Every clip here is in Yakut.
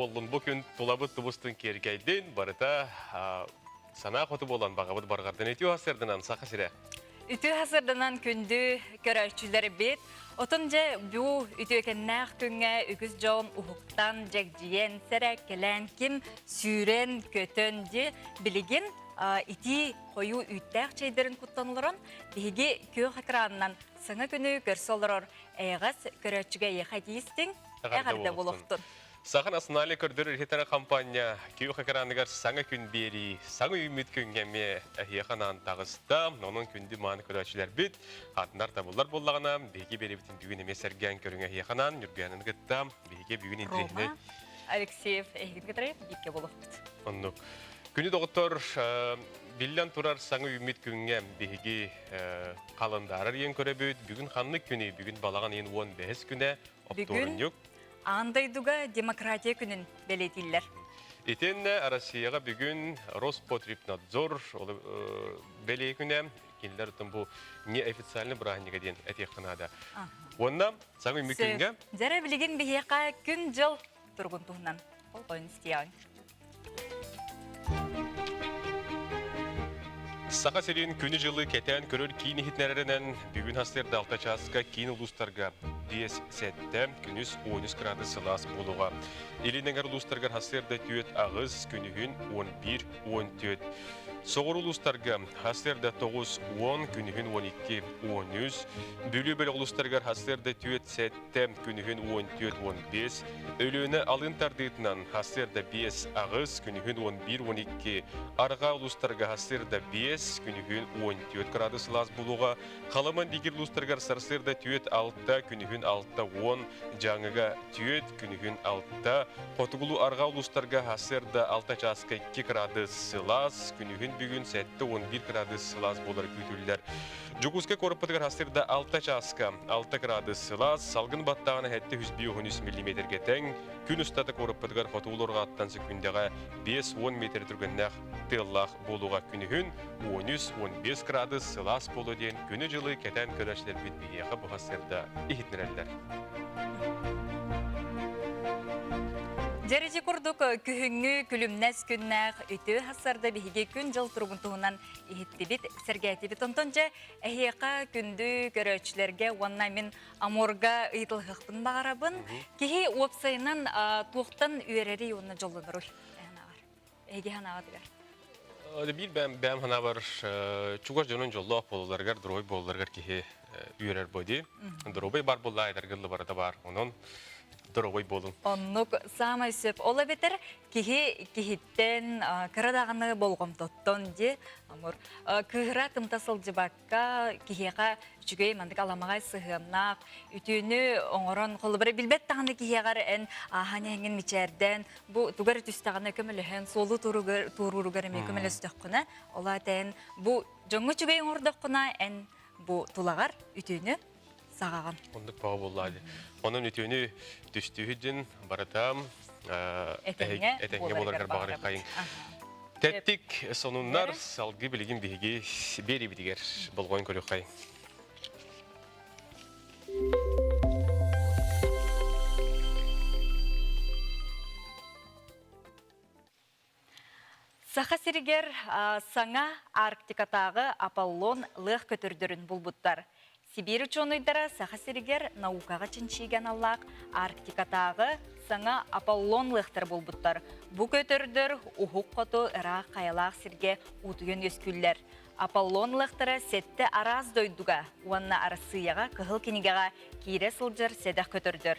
Буоллун бу күн тулабыт тубустун киэркэйдин, барыта санаа хоту буолан баҕабыт барҕардын үтүө сарсыарданан Саха сирэ. Үтүө сарсыарданан күндү көрөөччүлэрбит. Отон дьэ бу үтүөкэннээх күҥҥэ үгүс дьон уһуктан, дьэгдьийэн, сэрээккэлээн, ким сүүрэн, көтөн дьи билигин итии хойуу үүттээх чэйдэрин куттан олорон биһиги күөх экранынан саҥа күнү көрсө олорор эйэҕэс көрөөччүгэ эйиэхэ тиистиҥ, эҕэрдэ буолуохтун. Саха национальнай көрдөрөр иһитиннэрэр хампаанньа күөх экраныгар саҥа күн биэрии, саҥа үүммүт күҥҥэ эмиэ эһиэхэ анаан таҕыста. Онон күндү мааны көрөөччүлэрбит, атыннар табыллар буоллаҕына, биһиги биэриибитин бүгүн эмиэ сэргээн көрүҥ эһиэхэ анаан Ньургуйаананы кытта биһиги бүгүн интириэһинэй Рома Алексеев эһигин кытары бииргэ буолуохпут. Оннук. Күнү доҕоттор, биллэн турар саҥа үүммүт күҥҥэ биһиги халандаарар иэн көрөбүт. Бүгүн ханнык күнүй? Бүгүн балаҕан ыйын 15 күнэ, Бүгүн оптуорунньук. Аан дойдуга демократия күнүн бэлиэтииллэр. Итиэннэ Россияҕа бүгүн Роспотребнадзор бэлиэ күнэ кинилэр оттон бу неофициальный бырааһынньыга диэн этиэххэ наада. Уонна саҥа үмү күҥҥэ Дьэрэ билигин биһиэхэ күн-дьыл туругун туһунан болҕойон истиэҕиҥ. Саха сирин күнү-дьылы кэтээн көрөр киин иһитиннэрэринэн бүгүн сарсыарда 6 чааска киин улуустарга 5-7, күнүс 13 градус сылаас буолуоҕа. Илин эҥэр улуустарыгар сарсыарда 4-8, күнүһүн 11-14. Соҕуруу улуустарга сарсыарда 9-10, күнүһүн 12-13. Бүлүү бөлөх улуустарыгар сарсыарда 4-7, күнүһүн 14-15, Өлүөнэ алын тардыытынан сарсыарда 5-8, күнүһүн 11-12, арҕаа улуустарга сарсыарда 5, күнүһүн 14 градус сылаас буолуоҕа, Халыман дигир улуустарыгар сарсыарда 4-6, күнүһүн 6-10, Дьааҥыга 4, күнүһүн 6, хотугулуу арҕаа улуустарга сарсыарда 6 чааска 2 градус сылаас, күнүһүн бүгүн 7-11 градус сылаас буолар күүтүллэр. Дьокуускай куораппытыгар сарсыарда 6 чааска 6 градус сылаас, салгын баттааҕына 753 миллиметргэ тэҥ, күн устата куораппытыгар хотугулуурҕааттан сөкүүндэҕэ 50 метр түргэннээх тыаллаах буолууга күнүһүн 13-15 градус сылаас буолуо диэн күнү-дьылы кэтээн көрөөччүлэрбит биһиэхэ бу сарсыарда иһитиннэрэллэр. Дьэрити курдук күһүҥҥү күлүмнэс күннээх үтүө сарсыарда биһиги күн-дьыл туругун туһунан иһиттибит, сэргээтибит. Онтон дьэ эһиэхэ күндү көрөөччүлэргэ уонна мин Амурга ыйытылыһыахпын баҕарабын. Киһи уопсайынан туохтан үөрэри уонна дьоллоноруй? Эһиги санааҕытыгар. Биир бэм бэм санаабар чугас дьонун дьоллоох буолаларыгар, дорогой буолаларыгар киһи үөрэр боди. Дорогой бар буолла айдаргыллы барыта бар. Онон дорогой буолун. Оннук саамай сөп. Ол эбэтэр киһи киһиттэн кыра даҕаны болҕомтоттон дии амур кыыһыра тымта сылдьыбакка киһиэхэ үчүгэй маннык аламаҕай сыһыаннаах үтүөнү оҥорон холобура билбэт даҕаны киһиэҕэр эн ааһан иһэҥҥин мичээрдээн бу тугар түстэҕинэ көмөлөһөн суолу туорууругар эмиэ көмөлөстөххүнэ ол аата эн бу дьоҥҥо үчүгэй оҥордоххуна эн бу тулаҕар үтүөнү саҕаҕын. Оннук баҕа буоллаа дии. Онон үтүөнү түстүүһүдүн барытам этэҥҥэ этэҥҥэ буоларгар баҕарыаххайыҥ. Тэттик сонуннар салгыы билигин биһиги биэриибитигэр болҕойон көрүөххэйиҥ. Саха сиригэр саҥа Арктикатааҕы Аполлон лыах көтөрдөрүн булбуттар. Сибиир учуонайдара Саха сиригэр наукаҕа чинчийгэ аналлаах Арктикатааҕы саҥа Аполлон лыахтары булбуттар. Бу көтөрдөр уһук хоту ыраах хайалаах сиргэ уутуйан үөскүүллэр. Аполлон лыахтара сэттэ араас дойдуга уонна Арассыыйаҕа Кыһыл кинигэҕэ киирэ сылдьар сэдэх көтөрдөр.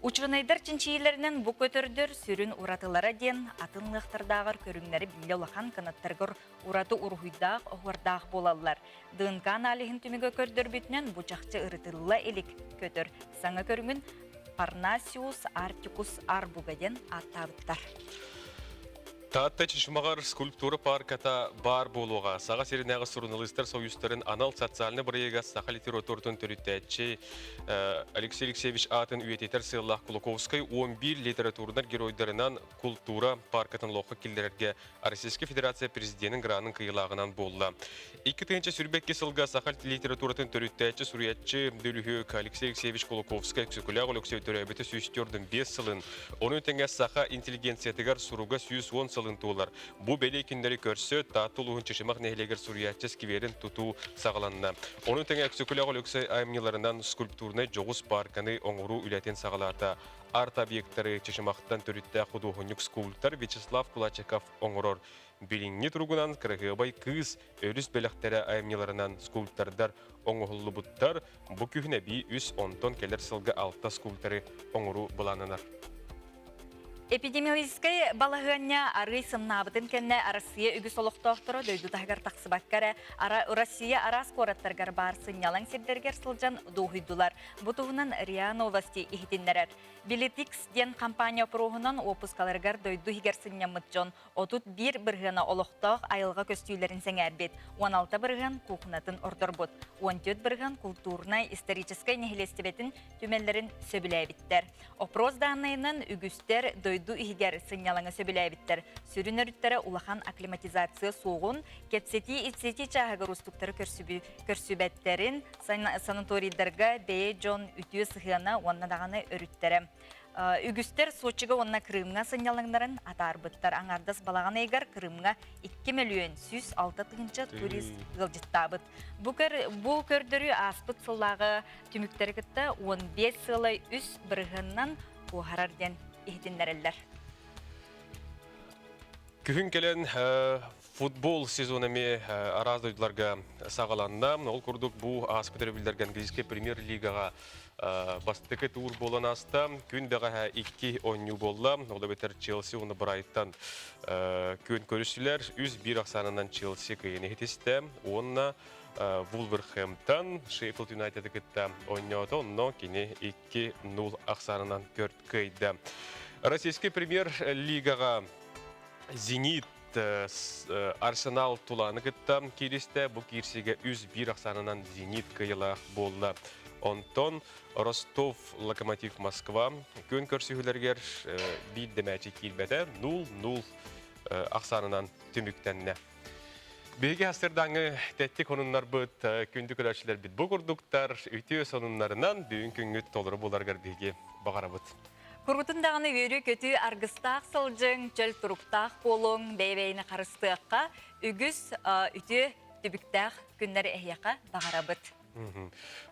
Учуонайдар чинчийиилэринэн бу көтөрдөр сүрүн уратылара диэн атын лыахтардааҕар көрүҥнэри биллэ улахан кынаттарыгар ураты уруһуйдаах, оһуордаах буолаллар. ДНК аналиһын түмүгэ көрдөрбүтүнэн бу чахчы ырытылла илик көтөр саҥа көрүҥүн Parnassius arcticus arbuga диэн ааттаабыттар. Таатта Чычымаҕар скульптура паарката баар буолуоҕа. Саха сиринээҕи суруналыыстар союзтарын анал социальнай бырайыага саха литературатын төрүттээччи Алексей Алексеевич аатын үйэтитэр сыаллаах Кулаковскай 11 литературнар геройдарынан култуура пааркатын олоххо киллэрэргэ Российскай Федерация президенин гранын кыйылааҕынан буолла. 2022 сылга саха литературатын төрүттээччи суруйааччы бөлүһүөк Алексей Алексеевич Кулаковскай Өксөкүлээх Өлөксөй төрөөбүтэ 104 сылын, ону тэҥэ саха интеллигенциятыгар суруга 110 сылын туолар. Бу бэлиэ күннэри көрсө Таатта улууһун Чычымах нэһилиэгэр суруйааччы скверин тутуу саҕаланна. Ону тэҥэ Өксөкүлээх Өлөксөй айымньыларынан скульптурнай дьоҕус паарканы оҥоруу үлэтин саҕалаата. Арт-объектары Чычымахтан төрүттээх худуоһунньук-скульптор Вячеслав Кулачиков оҥорор. Билиҥҥи туругунан кыраһыабай кыыс өрүс бэлэхтэрэ айымньыларынан скульптордар оҥоһуллубуттар. Бу күһүн эбии үс, онтон кэлэр сылга алта скульпторы оҥоруу былааннанар. Эпидемиологическай балаһыанньа арыый сымнаабытын кэннэ Арассыыйа үгүс олохтоохторо дойду таһыгар тахсыбакка эрэ Россия араас куораттарыгар баар сынньалаҥ сирдэригэр сылдьан дуоһуйдулар. Бу туһунан РИА Новости иһитиннэрэр. Билетикс диэн компания опроһунан уоппускаларыгар дойду иһигэр сынньаммыт дьон 31 бырыһыана олохтоох айылҕа көстүүлэрин сэҥээрбит, 16 бырыһыан куукунатын ордорбут, 14 бырыһыан култуурнай историческай нэһилиэстибэтин түмэллэрин сөбүлээбиттэр. Опрос дааннайынан үгүстэр дойду иһигэр сынньалаҥы сөбүлээбиттэр. Сүрүн өрүттэрэ улахан акклиматизация суоҕун, кэпсэтии-ипсэтии чааһыгар уустуктары көрсүбэттэрин, санаторийдарга бэйэ дьон үтүө сыһыана уонна даҕаны өрүттэрэ. Үгүстэр Сочига уонна Крымҥа сынньалаҥнарын атаарбыттар. Аҥаардас балаҕан ыйыгар Крымҥа 2 мөлүйүөн 106 тыһыынча турист ыалдьыттаабыт. Бу, көр, бу көрдөрүү ааспыт сыллааҕы түмүктэри кытта 15 сыалай үс бырыһыанынан куоһарар диэн иһитиннэрэллэр. Күһүн кэлэн футбол сезона эмиэ араас дойдуларга саҕаланна. Ол курдук бу ааспыт өрөбүллэргэ английскай премьер-лигаҕа бастакы туур буолан ааста. Күн бэҕэһээ икки оонньуу буолла. Ол эбэтэр Челси уонна Брайтон күөн көрүстүлэр. 3-1 ахсаанынан Челси кыайыыны иһитистэ. Уонна Вулверхэмптон Шеффилд Юнайтеды кытта оонньоото. Онно кини 2-0 ахсаанынан көрт кыайда. Российский премьер-лигаҕа Зенит Арсенал Туланы кытта кииристэ. Бу киирсиигэ 3-1 ахсаанынан Зенит кыайылаах буолла. Онтон Ростов Локомотив Москва күн көрсүһүүлэригэр биир да мээчик киирбэтэ 0-0 ахсаанынан түмүктэннэ. Биһиги хастырдааҥы тэттик сонуннарбыт, күндү көрөөччүлэрбит бу курдуктар үтүө сонуннарынан бүгүн күҥҥүт толору буоларыгар биһиги баҕарабыт. Курутун даҕаны үөрүү-көтүү аргыстаах сылдьыҥ, чөл туруктаах буолуҥ, бэйэ-бэйэни харыстыахха, үгүс үтүө түбүктээх күннэри эһиэхэ баҕарабыт.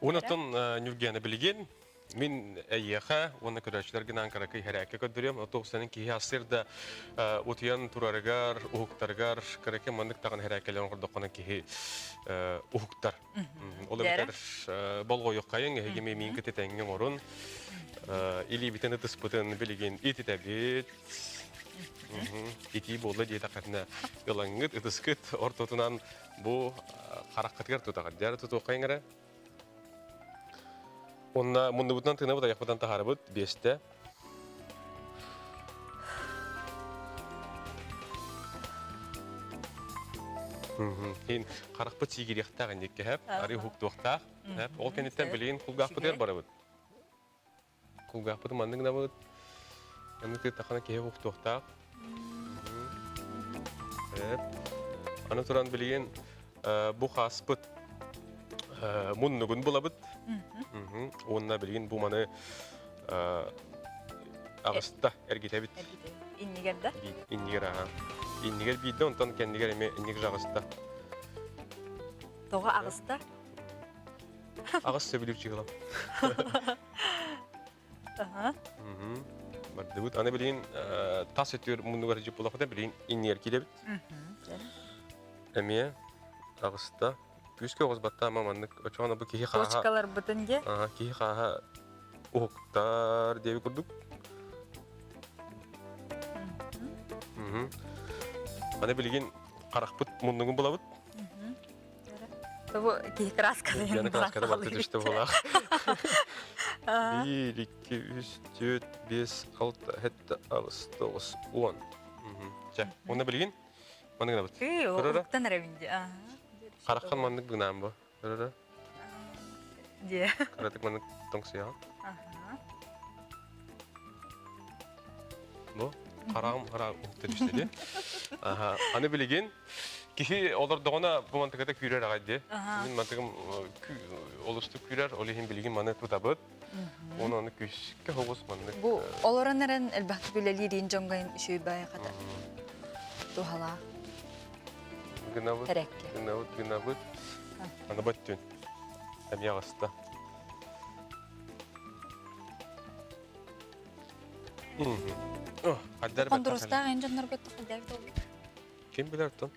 Онтон Ньургияна билигин мин эйиэхэ уонна көрөөччүлэргэ наан кыракый хэрээккэ көрдөрүөм. Отуохсанын киһи ассыр да утуйан турарыгар, уһуктарыгар кыракый маннык даҕаны хэрээккэлэрин оҥордоххуна киһи уһуктар. Ол эбэтэр болҕойуоххайыҥ, эһиги миин кытта тэҥҥэ оҥорун. Илиибитин ытыспытын билигин ититэбит. Итии буолла диэтэххитинэ ылаҥҥыт, ытыскыт ортотунан бу хараххытыгар тутаҕыт. Дьэ, тутуоххайыҥ эрэ. Онно муннубутунан тыынабыт, айахпытынан таһаарабыт биэстэ. Иин харахпыт сиигириэхтээх инникке хэп, арыы уһуктуохтаах. Хэп, ол кэнниттэн билигин кулгаахпытыгар барабыт. Кулгаахпытын маннык гынабыт. Маннык тыыттаххына киһи уһуктуохтаах. Хэп. Аны туран билигин бу хааспыт муннугун булабыт. Уонна билигин бу маны аҕыста эргитэбит. Иннигэр да? Иннигэр аха. Иннигэр биирдэ, онтон кэннигэр эмиэ иннигэр аҕыста. Тоҕо аҕыста? Аҕыс сөбүлүүр чыгылам. Бардыбыт. Аны билигин тас өтүөр муннугар дьип булахыта билигин иннигэр киирэбит. Эмиэ аҕыста. Күүскэ оҕус баттаама маннык очоҕуна бу киһи хааһа Точкаларбытын дьэ. Киһи хааһа уһуктар диэби курдук. Аны билигин харахпыт муннугун булабыт. Бу киһи красканы Яна краскада барты түстэ буолаах. Биир, икки, үс, түөрт, биэс, алта, сэттэ, аҕыс, тоҕус, уон. Чэ, уонна билигин маннык гынабыт. Ыы, Көрөрө. уруктан эрэбин дии. Хараххан маннык гынаан бу. Көрөрө. Дии. Кыратык маннык тоҥсуйаҕын. Бу хараҕым хараҕым уһукта түстэ дии. Аха, аны билигин киһи олордоҕуна бу мантыката күүрэр аҕай дии. Мин мантыгым олустук күүрэр, ол иһин билигин маны тутабыт. Оны аны күүскэ хоҕус маннык. Бу олорон эрэн элбэхтик үлэлиир дьоҥҥо үчүгэй байахата туһалаах. Гынабыт, гынабыт, гынабыт. Аны бөттүн. Эмиэ аҕыста. Хондурустаах эн дьоннорго хайдах Ким билэр тон?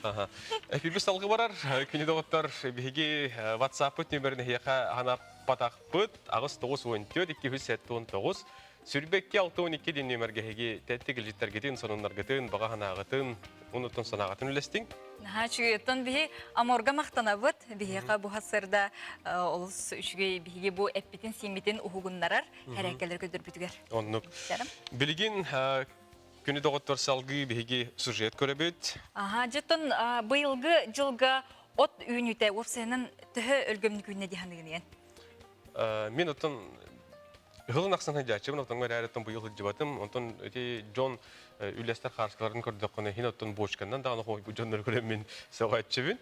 Аха. Эпибис салгы барар. Күнү доҕоттор биһиги WhatsApp-пыт нөмерин эһиэхэ ханаппатахпыт 8 9 14 279 Сүрбэкки 62 диэн нүөмэргэ эһиги тэттик илдьиттэргитин, сонуннаргытын, баҕа санааҕытын, унутун санааҕытын үллэстиҥ. Наһаа үчүгэй. Оттон биһи Аморга махтанабыт. Биһиэхэ бу сарда олус үчүгэй биһиги бу эппитин-сииммитин уһугуннарар һэрээккэлэр көдөрбүтүгэр. Оннук. Билигин күнү доҕоттор салгыы биһиги сюжет көрөбүт. Аха, дьоттон быйылгы дьылга от үүнүүтэ уопсайынан төһө өлгөмнүк үүннэ дии саныгын Мин оттон ыһылын ахсын сылдьааччыбын, оттон эрээриттэн быйыл сылдьыбатым. Онтон ити дьон үллэстэр хаарскаларын көрдөххүнэ, иһин оттон бочканнан даҕаны хойбут дьоннору көрөн мин сөҕөөччүбүн.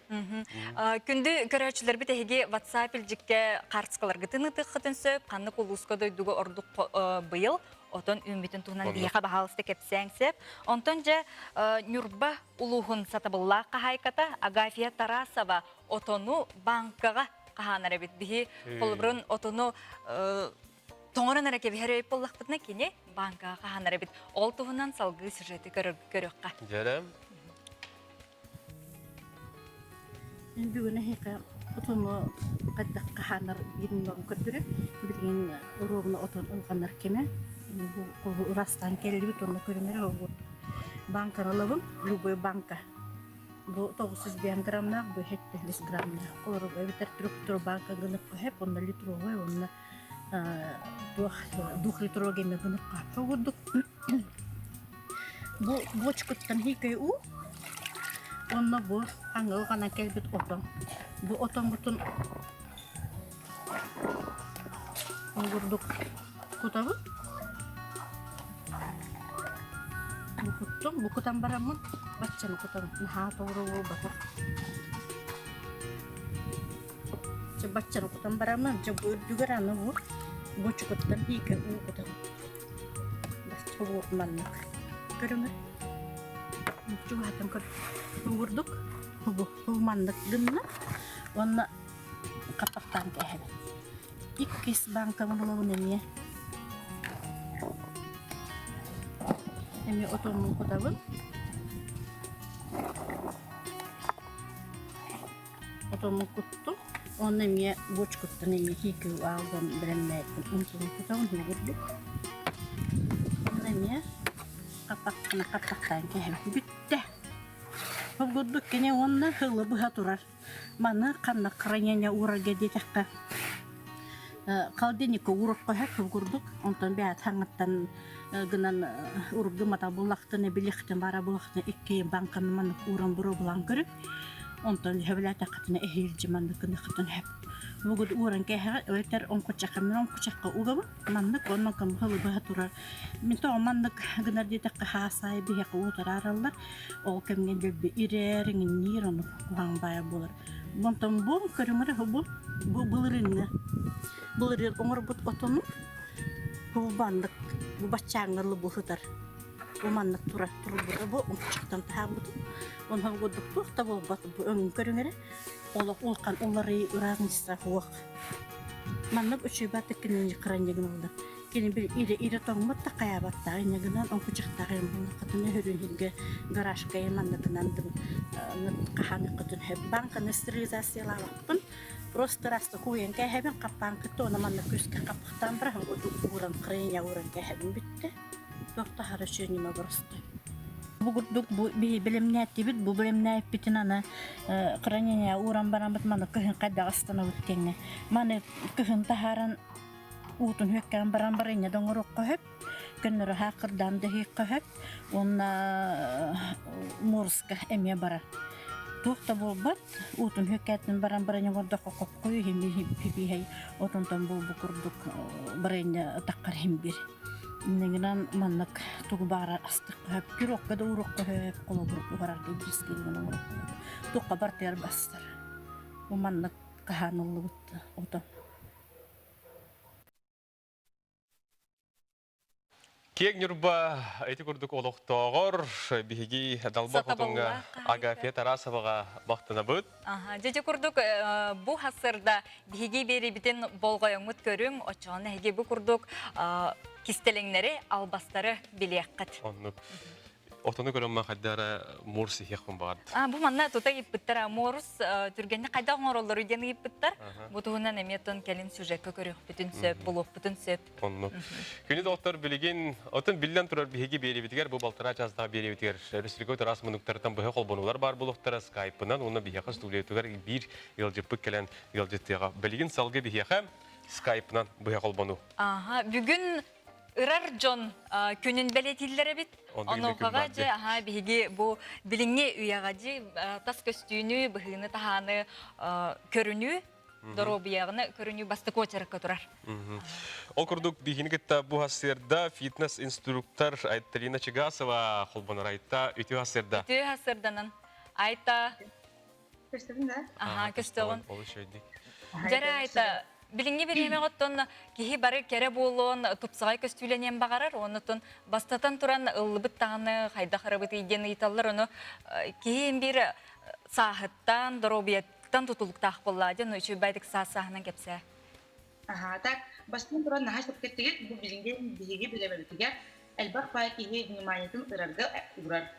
Күндү көрөөччүлэрбит эһиги WhatsApp илдьиккэ хаарскаларгытын ытыаххытын сөп, ханнык улууска дойдуга ордук быйыл отон үүммүтүн туһунан биһиэхэ баһаалыста кэпсээҥ сөп. Онтон дьэ Ньурба улууһун сатабыллаах хаһаайката Агафья Тарасова отону банкаҕа хаһаанар эбит. Биһи холобурун отону тоҥорон эрэ кэбиһэр өй буоллахпытына кини банкаҕа хаһаанар эбит. Ол туһунан салгыы сюжеты көрүөххэ. Дьэрэ. Бүгүн эһиэхэ отону хайдах хаһаанар биирин көрдөрөр. Билигин уруогуна отон ылҕанар кэмэ. Бу ырастаан кэллибит онно көрүнэр банканы ылабын, любой банка. Бу 905 граммнаах, бу 75 граммнаах. Олору эбэтэр трехлитровый банка гыныпка сөп, онно литровый, онно двухлитровый эмэ гыныпка курдук. Бу буочкуттан хикэй уу, онно бу аҥыл гана кэлбит отон. Бу отоммутун курдук кутабыт. Бу куттум, бу кутан бараммын баччаны кутабын. Наһаа тоҕуру буолбатах. Дьэ баччаны кутан бараммын, дьэ бу үрдүгэр аны бу буочукуттан хиикэй уу кутабын. Маннык көрүҥэр чугаһатан көр курдук бу маннык гынна уонна хаппахтаан кээһэбин иккис бааҥкабын ылабын эмиэ эмиэ отонун кутабын Отону куттум уонна эмиэ буочкуттан эмиэ хиикүү аалбан бэлэмнээбитим умсугун кутабын курдук. Уонна эмиэ хаппаххына хаппахтаан кэһэбит бүттэ. Ол курдук кини уонна сылы быһа турар. Маны ханна хранение уурарга диэтэххэ холодильникка уурукка сөп курдук. Онтон бэйэт хаҥыттан гынан ургумата буллахтына билихтин бара буллахтына икки банканы маннык ууран буруобулаан көрү. Онтон сөбүлээтэххитинэ эһиилдьи маннык гыныаххытын сөп. Бугут ууран кээһэҕит эбэтэр оҥкучахха мин оҥкучахха угабын. Маннык уонна кымһылы быһа турар. Мин тоҕо маннык гынар диэтэххэ хаасаайы биһиэхэ уутараараллар. Ол кэмҥэ дьөлбү ирэр, иҥинниир, ону куһаҕан баайа буолар. Онтон бу көрүҥүрэ бу бу былырыыҥҥы былырыын оҥорбут отону бу маннык бу баччааҥҥа бу сытар. Бу маннык турар турбута бу оҥкучахтан таһаарбытым. Онон курдук туох да буолбат бу өҥүн көрүҥэрэ олох улахан уларыы разница суох. Маннык үчүгэй кинини храннигын Кини бил ире ире тоҥмут да хайаабаттаах инньэ гынан оҥкучахтаах юм буллаххытына өрүнүргэ гаражка манныкынан хаһааныххытын сөп банканы стерилизациялаабаппын просто раста кууйан кээһэбин хаппаан кытта уонна манна күүскэ хаппахтаан баран ууран хранение ууран кээһэбин бүттэ туох таһара үчүгэй просто Бу курдук бу биһи бэлэмнээттибит, бу бэлэмнээппитин аны хранение ууран бараммыт маны кыһын хайдах астанабыт диэҥҥэ. Маны кыһын таһааран уутун үөккээн баран барыанньа да оҥоруохха сөп. Көннөрү хаакырдаан да иһиэххэ сөп уонна муоруска эмиэ барар. Туох да буолбат, уутун хүккээтин баран баран оҥордоххо хопкуй хипиһэй отонтон буолбу курдук барыанньа таххар иһин биир. Иннигинэн маннык тугу баҕарар астыахха сөп, пирогка да ууруохха сөп, холобур уһарарга брискиинэн оҥоруохха сөп. Туохха барытыгар бастар. Бу маннык хаһааныллыбыт отон. Киэҥ Ньурба ити курдук олохтооҕор биһиги Далбар Хотуҥҥа Агафья Тарасоваҕа махтанабыт. Дьэ курдук бу хасырда биһиги биэрибитин болҕойоҥҥут көрүҥ, оччоҕуна эһиги бу курдук кистэлэҥнэри, албастары билиэххит. Оннук. Отону көрөн хайдара морс иһиэхпин баҕард. А, бу манна тута ыйыппыттар. Морс түргэнник хайдах оҥороллору диэн ыйыппыттар. Бу туһунан эмиэ тон кэлин сюжекка көрүөхпүтүн сөп, булуохпутун сөп. Оннук. Күнү доктор билигин, отон биллэн турар биһиги биэриибитигэр, бу балтараа чаастаах биэриибитигэр республика араас муннуктарыттан быһа холбонуулар баар буолуохтара скайпынан уонна биһиэхэ студиятыгар биир ыалдьыппыт кэлэн ыалдьыттыаҕа. Билигин салгыы биһиэхэ скайпынан быһа холбонуу. Аха, бүгүн ырар дьон күнүн бэлиэтииллэр эбит. Онуохаҕа дьэ аха биһиги бу билиҥҥи үйэҕэ дьи тас көстүүнү, быһыыны-таһааны көрүнүү, доруобуйаҕыны көрүнүү бастакы уочаракка турар. Ол курдук биһини кытта бу сырда фитнес-инструктор Айталина Чигасова холбонор Айта үтүө сырда. Үтүө сырданан. Айта Көстөбүн да? Аха, көстөҕүн. Олус үчүгэйдик. Дьэрэ Айта, билиҥҥи бириэмэҕэ оттон киһи бары кэрэ буолуон, тупсаҕай көстүүлэниэн баҕарар, оннуттан бастатан туран ыллыбыт даҕаны хайдах ырабытый диэн ыйыталлар, ону киһи биир сааһыттан, доруобуйаттан тутулуктаах буоллаа диэн үчүгэйдик саас сааһынан кэпсээ. Аха, так, бастатан туран наһаа сөпкө бу билиҥҥи биһиги бириэмэбитигэр элбэх баай киһи вниманиетын ырарга уурар.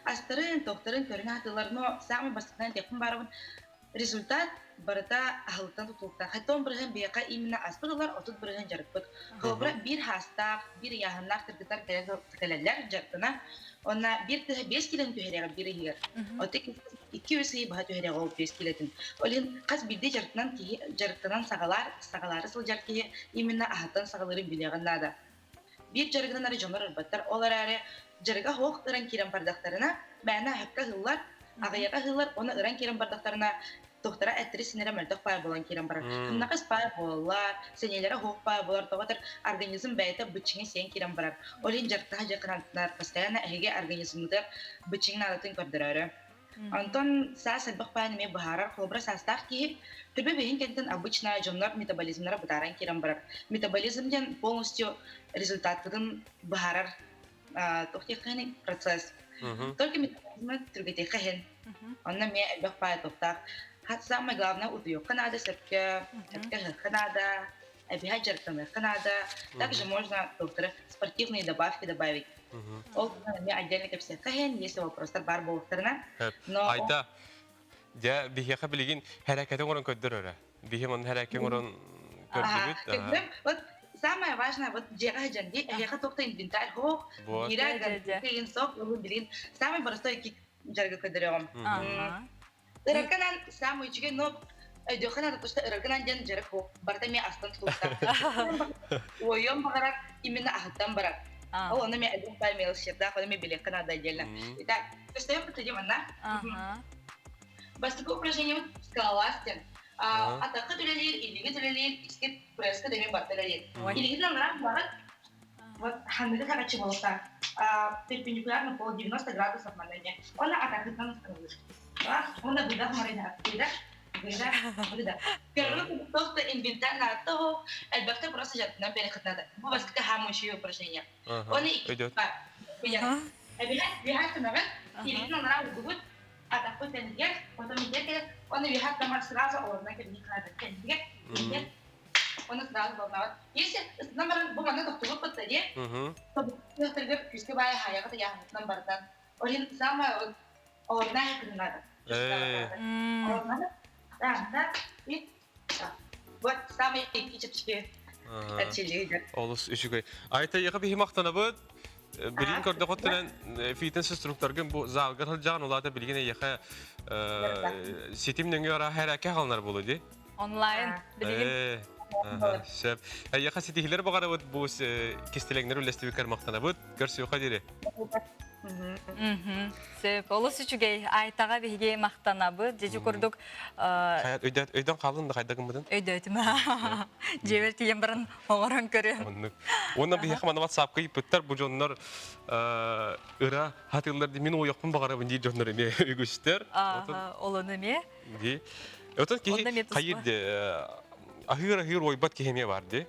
Астарын, тохтарын көрүнэ сатыыллар, но самый бастакынан этиэхпин баарабын, результат барыта аһылыктан тутулуктаах. Хаттон бырыһын биһиэхэ именно аспыт ылар, 30% дьарыкпыт. Холобура, биир хаастаах, биир ыйааһыннаах кыргыттар кэлэллэр дьарыктана. Онна биир тыһа 5 килоны түһэриэҕэ биир ыйыгар. Оттон 2-3 ый быһа түһэриэҕэ ол 5 килотын. Ол иһин хас биирдии дьарыктанан киһи дьарыктанан саҕалаар, саҕалаары сылдьар киһи именно аһыттан саҕалыырын билиэҕин наада. Биир дьарыгынан эрэ дьоннор ырбаттар. Ол эрээри дьарыга суох ыран киирэн бардахтарына, мээнэ аһыкка ыһыллар, аҕыйаҕа ыһыллар, уонна ыран киирэн бардахтарына, туохтара эттэрэ-синэрэ мөлтөх паай буолан киирэн барар. Кымнахыс паай буолаллар, сэниэлэрэ суох паай буолар, тоҕо этэр организм бэйэтэ быччыҥы сиэн киирэн барар. Ол иһин дьарыктаһа дьарыктанар постоянно эһиги организмҥытыгар быччыҥ наадатын көрдөрөөрү. Онтон саас элбэх баайын эмиэ быһаарар. Холобура, саастаах киһи төбө бэйин кэнтэн обычно дьоннор метаболизмнара бытааран киирэн барар. Метаболизм диэн полностью результаткытын быһаарар туох диэххэ процесс. Только метаболизмы түргэтиэххэ иһин. Онно эмиэ элбэх баай туохтаах. Самое главное утуйуохха наада, сөпкө, сөпкө ыһыахха наада, эбиһэ дьарыктаныахха наада. Также можно докторы спортивные добавки добавить. Ол эмиэ отдельно кэпсиэххэ иһин, если вопростар баар буолуохтарына. Но Айда, дьэ биһиэхэ билигин хэрэкэти оҥорон көрдөр өрө. Биһи манна хэрэкэ оҥорон көрдүбүт. Вот самое важное, вот дьиэҕэ сылдьан дии, эһиэхэ туох да инвентарь суох, биирэ кыйын суох, билигин самый простой дьарыгы көрдөрөҕүм. Ыраргынан самый үчүгэй, но өйдүөххэ наада, потому что ыраргынан диэн дьарык суох. Барыта эмиэ астан тутулуктаах. Уойуом баҕарар, именно аһыттан барар. Ол ону эмиэ элбэх баай мелочердаах, ону эмиэ билиэххэ наада отдельно. Итак, көстөйөн подходим анна. Бастакы упражнениебыт скалолаз диэн. Атаххыт үлэлиир, илиигит үлэлиир, искит пресскыт эмиэ барыта үлэлиир. Илиигитин аллараа булаҕыт, вот ханныгы хараччы буолуохтаах. Перпендикулярно пол 90 градусов манна эмиэ. Уонна атаххытынан ыстанылыыр. Уонна быдах марина выдох, выдох, выдох. Первый просто инвентарь наадата элбэхтэ просто дьарыктанан биэрэххит надо. Бу бастакы хаамыы үчүгэй упражнение. Оны Эбиһэ үөһэ көмөҕүт, илиитин аллараа угубут, атахпыт тэнигэр, потом иһигэр кэлэр, оны үөһэ тамар сразу олорунан кэлиҥҥи кынабыт кэннигэр, иһигэр, оны сразу болнаҕыт. Если ыстынан баран бу манна тохтубут кытта диэ, тобуктаргар күүскэ баайа хаайаҕыт ыйааһыҥҥытынан барытан. Ол иһин самое вот олорунан кыннады. Да, и вот самый чэпчэки эрчиллиги Олус үчүгэй. Айта яха биһи махтанабыт. Билигин көрдөхөттөнөн фитнес инструкторгын бу залгар сылдьаҕын улаата билигин эйиэхэ ситим нөҥүө араа хэрэкэ халынар буолу ди. Онлайн билигин. Сөп. Эйиэхэ ситиһиилэр баҕарабыт бу кистэлэҥнэр үллэстибиккэр махтанабыт. Көрсүөххэ диэри. Сөп. Олус үчүгэй. Айтаҕа биһиги махтанабыт. Дьэдьи курдук Өйдөөн хааллын да хайда гыммытын? Өйдөөтүм. Дьиэбэр тиийэн баран оҥорон көрүөм. Оннук. Уонна биһиэхэ манна ватсапка ыйыппыттар бу дьоннор ыра хатыыллар мин уойохпун баҕарабын диир дьоннор эмиэ үгүстэр. Олону эмиэ. Ди. Отон киһи хайыр де аһыыр-аһыыр уойбат киһи эмиэ бар ди.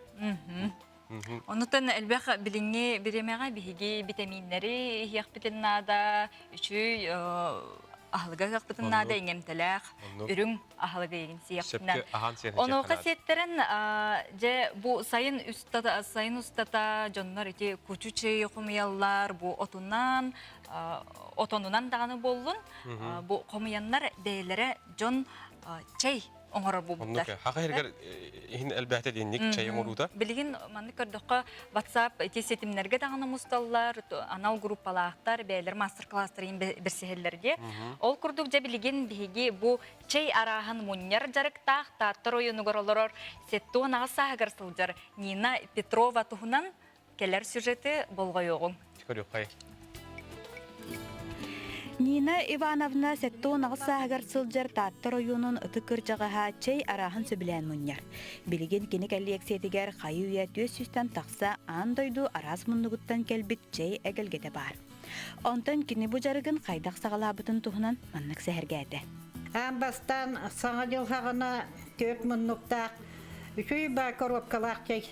Онутан элбэх билиҥҥи бириэмэҕэ биһиги битэмииннэри иһиэхпитин наада, үчүгэй аһылыга ыһыахпытын наада, иҥэмтэлээх үрүҥ аһылыгы иһин сиэхпитинэн. Онуоха сиэттэрэн дьэ бу сайын устата сайын устата дьоннор ити кучу чэйи хомуйаллар, бу отунан отонунан даҕаны буоллун, бу хомуйаннар бэйэлэрэ дьон чэй оҥорор буолбуттар. Оннук. Хаха иһигэр иһин элбээтэ диэнник чэй оҥоруута. Билигин маннык көрдөххө WhatsApp ити ситимнэргэ даҕаны мусталлар, анал группалаахтар, бэйэлэр мастер-класстарын бэрсиһэллэр дии. Ол курдук дьэ билигин биһиги бу чэй арааһын мунньар дьарыктаах Таатта оройуонугар олорор 78 сааһыгар сылдьар Нина Петрова туһунан кэлэр сюжеты болҕойуоҕуҥ. Көрүөххэй. Нина Ивановна 78 сааһыгар сылдьар Таатта оройуонун ытык кырдьаҕаһа чэй арааһын сөбүлээн мунньар. Билигин кини кэллиэксийэтигэр хайы-үйэ 400-тэн тахса аан дойду араас муннугуттан кэлбит чэй эгэлгэтэ баар. Онтон кини бу дьарыгын хайдах саҕалаабытын туһунан маннык сэһэргээтэ. Аан бастаан Саҥа дьыл саҕана түөрт муннуктаах үчүгэй баа коробкалаах чэй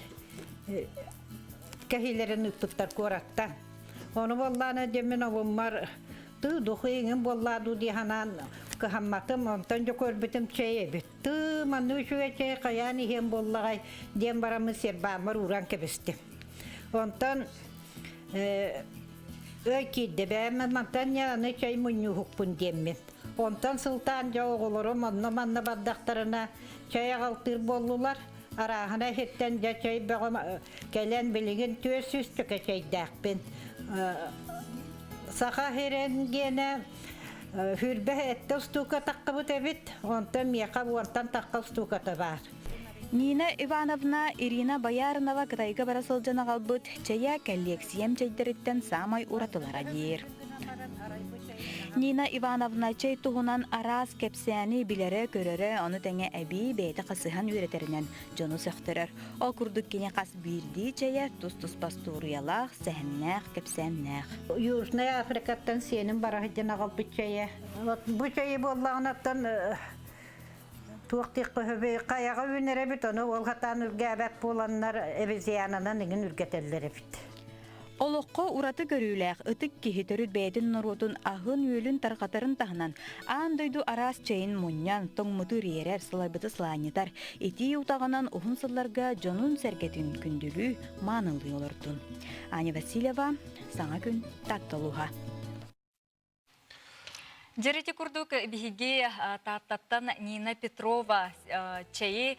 кэһиилэрин ыыппыттар куораттан. Ону буоллаана диэммин обуммар тыы духу иҥин буоллаа дуу дии санаан кыһамматым. Онтон дьэ көрбүтүм чэй эбит. Тыы манны үчүгэй чэй хайаан иһиэн буоллаҕай диэн бараммын сербааммар ууран кэбистим. Онтон өй киирдэ бэйэм мантан аны чэй мунньууһукпун диэммин. Онтон сылтаан дьэ оҕолорум онно-манна бардахтарына чэй аҕалтыыр буоллулар. Арааһына иһиттэн дьэ чэй бөҕө кэлэн билигин 400 төкө чэйдээхпин. Саха сирин гиэнэ хүрбэ эттэ устуука таххыбыт эбит, онтон миэхэ уонтан тахха устууката баар. Нина Ивановна Ирина Бояринова Кытайга бара сылдьан аҕалбыт чэйэ кэллиэксийэм чэйдэриттэн саамай уратылара диир. Нина Ивановна чэй туһунан араас кэпсээни билэрэ-көрөрө, ону тэҥэ эбии бэйэтэ хасыһан үөрэтэринэн дьону сөхтөрөр. Ол курдук кини хас биирдии чэйэ тус-туспа остуоруйалаах, сэһэннээх, кэпсээннээх. Южная Африкаттан сиэним бара сылдьан аҕалбыт чэйэ. Вот бу чэйи буоллаҕынаттан туох диэххэ сөбүй, хайаҕа үүнэр эбит, ону ол хатаан үргээбэт буоланнар обезьянанан иҥин үргэтэллэр эбит. Олоххо ураты көрүүлээх ытык киһи төрүт бэйэтин норуотун аһын-үөлүн тарҕатарын таһынан, аан дойду араас чэйин мунньан, тоҥмуту ириэрэр, сылайбыты сылаанньытар, итии утаҕынан уһун сылларга дьонун-сэргэтин күндүлүү, маанылыы олордун. Аня Васильева, Саҥа күн, Таатта улууһа. Дьэр ити курдук биһиги Тааттаттан Нина Петрова чэйи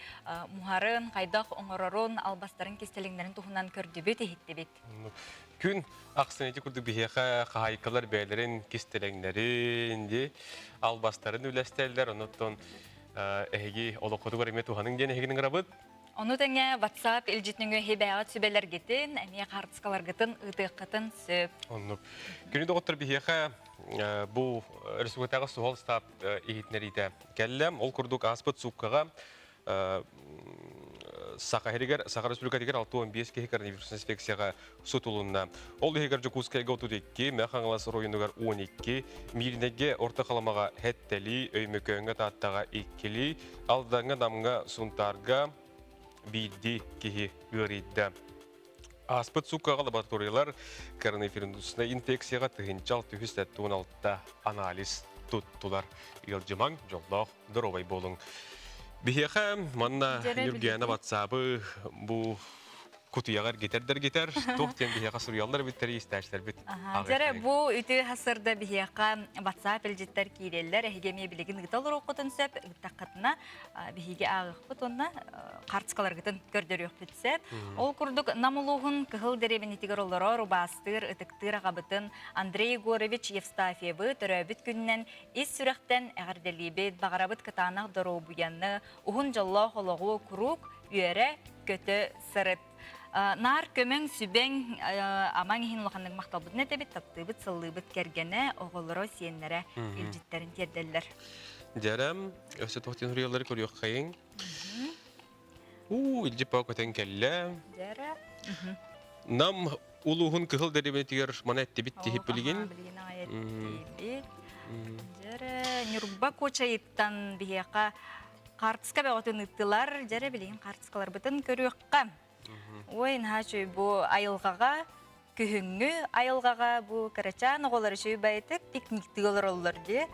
муһарын, хайдах оҥорорун, албастарын кистэлэҥнэрин туһунан көрдүбүт, иһиттибит. Күн ахсын ити курдук биһиэхэ хаһаайкалар бэйэлэрин кистэлэҥнэрин, дии, албастарын үлэстэллэр, онуттан эһиги олоххутугар эмиэ туһаныҥ диэн эһигини ыҥырабыт. Ону тэҥэ WhatsApp илдьитин өҥө сүбэлэргитин, эмиэ хаартыскаларгытын ыытыаххытын сөп. Оннук. Күнү доҕоттор биһиэхэ бу республикатааҕы суһал штаб иһитиннэриитэ кэллэ. Ол курдук ааспыт сууккаҕа Саха сиригэр, Саха Республикатыгар 65 киһи коронавирус инфекцияҕа сутулунна. Ол иһигэр Дьокуускайга 32, Мэҥэ Хаҥалас оройуонугар 12, Мииринэйгэ Орто Халымаҕа Хэттэлии, Өймөкөөҥҥө Тааттаҕа иккилии, Алдаҥҥа, Намҥа, Сунтаарга биирдии киһи ыарыйда. Ааспыт сууккаҕа лабораториялар коронавируснай инфекцияҕа 1616 анализ туттулар. Ыалдьымаҥ, дьоллоох, доруобай буолуҥ. Биһиэхэ манна Ньургуяна ватсабы бу кутуйаҕа эргитэр-дэргитэр, туох диэн биһиэхэ суруйаллар эбиттэр истээччилэрбит. Дьэрэ, бу үтүө сырда биһиэхэ WhatsApp илдьиттэр киирэллэр. Эһиги эмиэ билигин ыыта олоруоххутун сөп. Ыыттаххытына биһиги ааҕыахпыт уонна хартыскаларгытын көрдөрүөхпүт сөп. Ол курдук Нам улууһун Кыһыл дэриэбинэтигэр олорор, убаастыыр, ытыктыыр аҕабытын Андрей Егорович Евстафьевы төрөөбүт күнүнэн ис сүрэхтэн эҕэрдэлиибит, баҕарабыт кытаанах доруобуйаны, уһун дьоллоох олоҕу куруук. үөрэ көтө сырыт. Наар көмөҥ, сүбэҥ, амаҥ иһин улаханнык махталбытын этэбит, таптыыбыт, сыллыыбыт кэргэнэ, оҕолоро, сиэннэрэ илдьиттэрин тиэрдэллэр. Дьэрэм, өссө туох диэн суруйаллары көрүөххэйиҥ. Уу, илдьи паа көтөн кэллэ. Дьэрэ. Нам улууһун кыһыл дэриэбинэтигэр маны эттибит тиһип билигин. Билигин аҕай эттибит. Дьэрэ, Ньурба Куочайыттан биһиэхэ хаартыска бөҕөтүн ыыттылар. Дьэрэ, билигин хаартыскаларбытын көрүөххэ. Ой, наһаа үчүгэй бу айылҕаҕа, күһүҥҥү айылҕаҕа бу кырачаан оҕолор үчүгэй баҕайытык пикниктыы олороллор дии.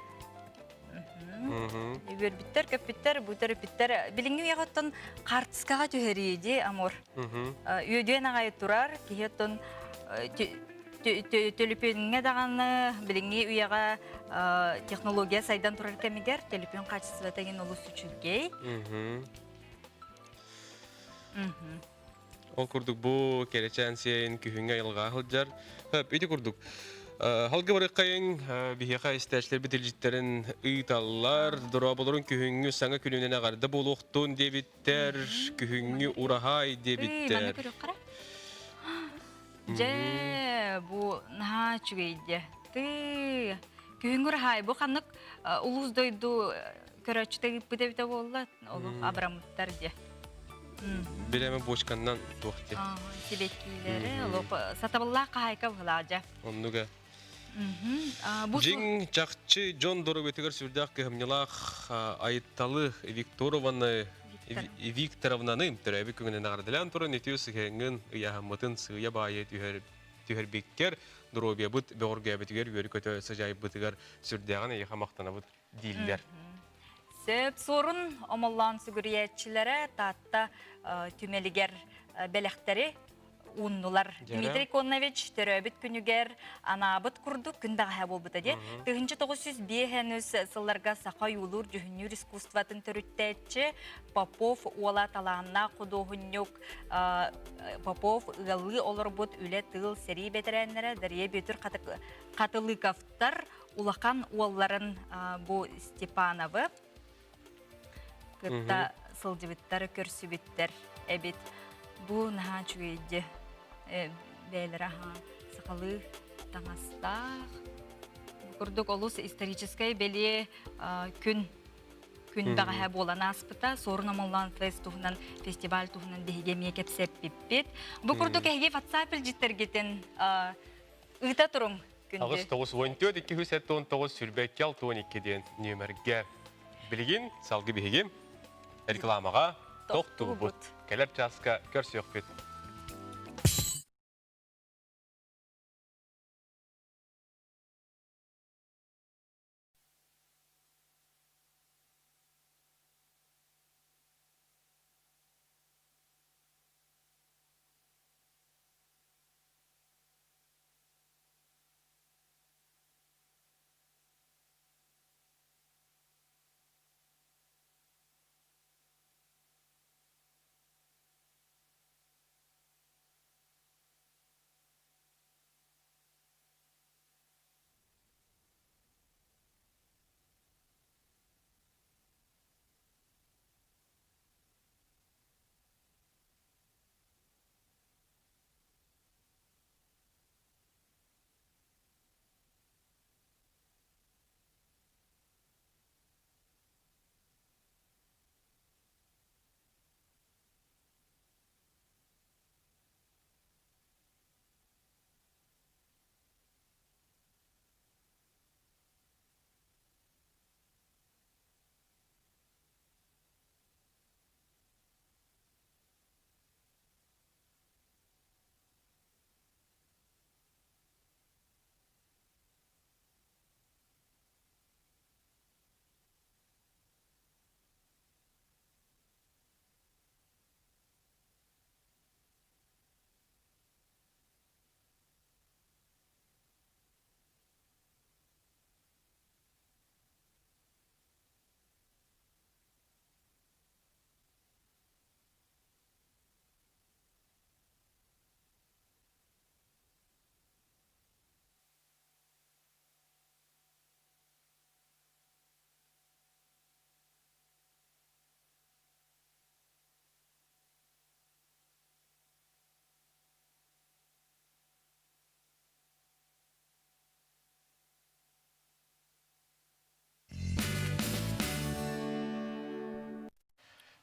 Үөрбүттэр, көппүттэр, бу төрөппүттэр билиҥҥи үйэҕэ оттон хаартыскаҕа түһэрии дии, Амур. Үөдүөн аҕай турар, киһи оттон төлөпүөҥҥэ даҕаны билиҥҥи үйэҕэ технология сайдан турар кэмигэр төлөпүөн хаачыстыбата игин олус үчүгэй. Ол курдук бу кэрэчээн сиэйин күһүҥҥү айылҕаҕа сылдьар. Ити курдук Халга барыаххайыҥ биһиэхэ истээччилэрбит илдьиттэрин ыыталлар. Дорооболорун күһүҥҥү саҥа күнүнэн эҕэрдэ буолуохтун диэбиттэр. Күһүҥҥү ураһаай диэбиттэр. Дьэ, бу наһаа үчүгэй дьэ. Тыы, күһүҥҥү ураһаай бу ханнык улуус дойду көрөөччүтэ ыыппыт эбитэ буолла, олох абыраммыттар дьэ. Бирэме бочканнан туох дии. Сибэккиилэри олох сатабыллаах хаһаайка быһылаах дьэ. Оннуга. Дьиҥ чахчы дьон доруобуйатыгар сүрдээх кыһамньылаах Айытталы Викторованы Викторовнаны төрөөбүт күҥүнэн эҕэрдэлээн туран үтүө сыһыаҥҥын ыйааһыммытын сыыйа баайы түһэр түһэрбиккэр доруобуйабыт бөҕөргөөбүтүгэр үөрү-көтө сыдьаайбытыгар сүрдээҕин эйиэхэ махтанабыт дииллэр. Сөп суорун омоллоон сүгүрүйээччилэрэ Таатта түмэлигэр бэлэхтэри ууннулар. Дмитрий Коннович төрөөбүт күнүгэр анаабыт курдук күн даҕаһа буолбута дии. 1905 сылларга саха ойуулуур дьүһүннүүр искусствотын төрүттээччи Попов уола талааннаах худуоһунньук Попов ыаллыы олорбут үлэ тыыл сэрии бэтэрээннэрэ Дария Бүөтүр Хатылыковтар улахан уолларын бу Степановы кытта сылдьыбыттар, көрсүбүттэр эбит. Бу наһаа үчүгэйди бэйэлэрэ аһаа сахалыы таҥастаах. Бу курдук олус историческай бэлиэ күн күн бэҕэһээ буолан ааспыта. Суорун Омоллоон фест туһунан фестиваль туһунан биһиги эмиэ кэпсэппиппит. Бу курдук эһиги WhatsApp илдьиттэргитин ыыта туруҥ күндү. 8 94 279 22 62 диэн нүөмэргэ билигин салгы биһиги рекламаҕа тохтуубут. Кэлэр чааска көрсүөхпүт.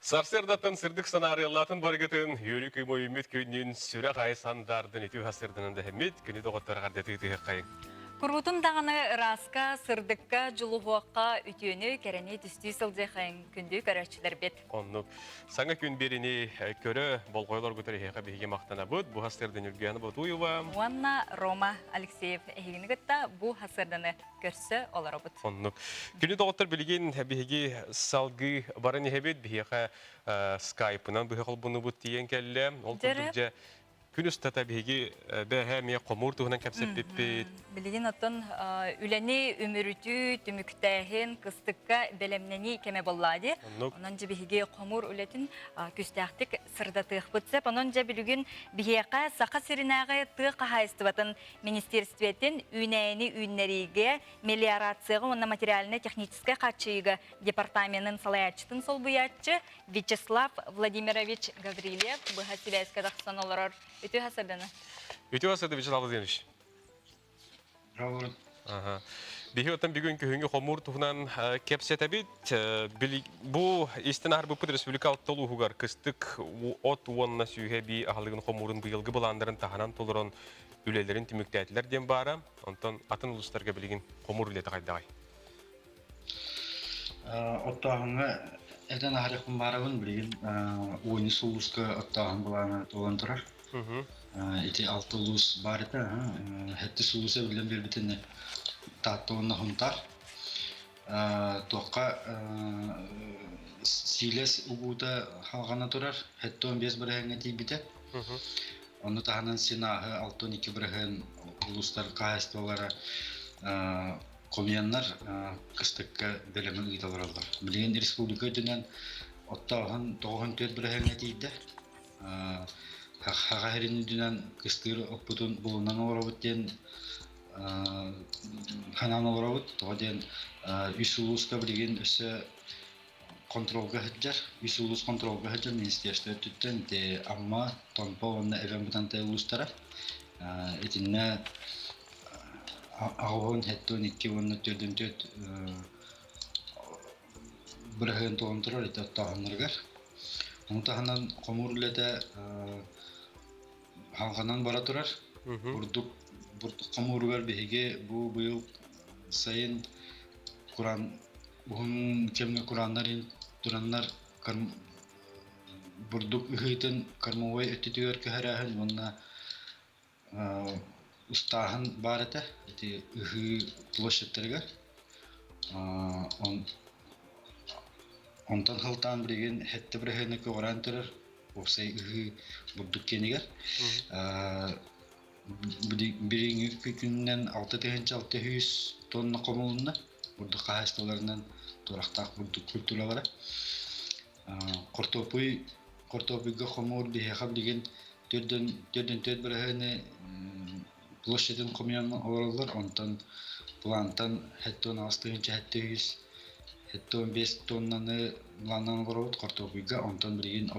Сарсыардаттан сырдык санаарыаллаатын барыгытын, үөрүү кыймойуммут күннүн сүрэх айы сандардын үтүө хасырдынан дэһэммит, күнү доҕоттор ардатыы тыһыххайын. Куруутун даҕаны ырааска, сырдыкка, дьулуһуохха, үтүөнү, кэрэни түстүү сылдьыахайын күндү көрөөччүлэрбит. Оннук. Саҥа күн биэриини көрө, болҕойолоргутар эһиэхэ биһиги махтанабыт. Бу хасырдан Юргияна Ботуева. Уонна Рома Алексеев эһигини кытта бу хасырданы көрсө олоробут. Оннук. Күнү доҕоттор билигин биһиги салгыы баран иһэбит. Биһиэхэ скайпынан быһа холбонубут тиийэн кэллэ. Ол курдук дьэ күн устата биһиги бэһэ эмиэ хомуур туһунан кэпсэппиппит. Билигин оттон үлэни үмүрүтүү, түмүктээһин, кыстыкка бэлэмнэнии кэмэ буолла дии. Онон дьэ биһиги хомуур үлэтин күстээхтик сырдатыахпыт сөп. Онон дьэ билигин биһиэхэ Саха сиринээҕи тыа хаһаайыстыбатын министерствотын үүнээйини үүннэриигэ, мелиорацияҕа уонна материальнай-техническэй хааччыйыыга департаменын салайааччытын солбуйааччы Вячеслав Владимирович Гаврильев быһа сибээскэ тахсан олорор. Үтүө хасарданы. Үтүө хасарды Вячеслав Владимирович. Биһи оттон бүгүн күһүҥҥү хомуур туһунан кэпсэтэбит. Бу истэн аһарбыппыт республика алта улууһугар кыстык от уонна сүүһэ бии аһылыгын хомуурун быйылгы былааннарын таһынан толорон үлэлэрин түмүктээтилэр диэн баара. Онтон атын улуустарга билигин хомуур үлэтэ хайдаҕай? Оттооһуҥҥа этэн аһарыахпын баарабын билигин уонус улууска оттооһун былаана туолан турар. Ити алта улуус баар этэ. Сэттис улуус эбиллэн биэрбитинэ Таатта уонна Сунтаар. Туохха сиилэс угуута халҕана турар, 75 бырыһыаҥҥа тиийбитэ. Ону таһынан син ааһы 62 бырыһыан улуустар хаһаайыстыбалара хомуйаннар кыстыкка бэлэми ыыта олороллор. Билигин республика үрдүнэн оттооһун 94 бырыһыаҥҥа тиийдэ. Хаха сирин үрдүнэн кыстыыр оппутун булунан олоробут диэн ханаан олоробут. Тоҕо диэн үс улууска билигин өссө контролга сылдьар. Үс улуус контролга сылдьар министерство өттүттэн ити Амма, Томпо уонна Эбээн Бытантай улуустара. Итиннэ аҕыһын 72 уонна 44 быраһыан туолан турар ити оттооһуннарыгар. Ону таһынан хомуур үлэтэ халҕанан бара турар. Бурдук бурдук хомууругар биһиги бу быйыл сайын куран уһун кэмҥэ курааннар тураннар бурдук ыһыытын кормовой өттүтүгэр көһөрөөһүн уонна устааһын баар этэ ити ыһыы площадьтарыгар. Онтон сылтаан билигин сэттэ бырыһыаны көҕүрээн турар уопсай ыһыы бурдук киэнигэр. Билиҥҥи күнүнэн 6600 тонна хомулунна бурдук хаһаайыстыбаларынан туорахтаах бурдук культуралара. Хортуоппуй хортуоппуйга хомуур биһиэхэ билигин 4,4 бырыһыаны площадын хомуйан олороллор, онтон плантан 78 тыһыынча 715 тоннаны планнан олоробут хортуоппуйга, онтон билигин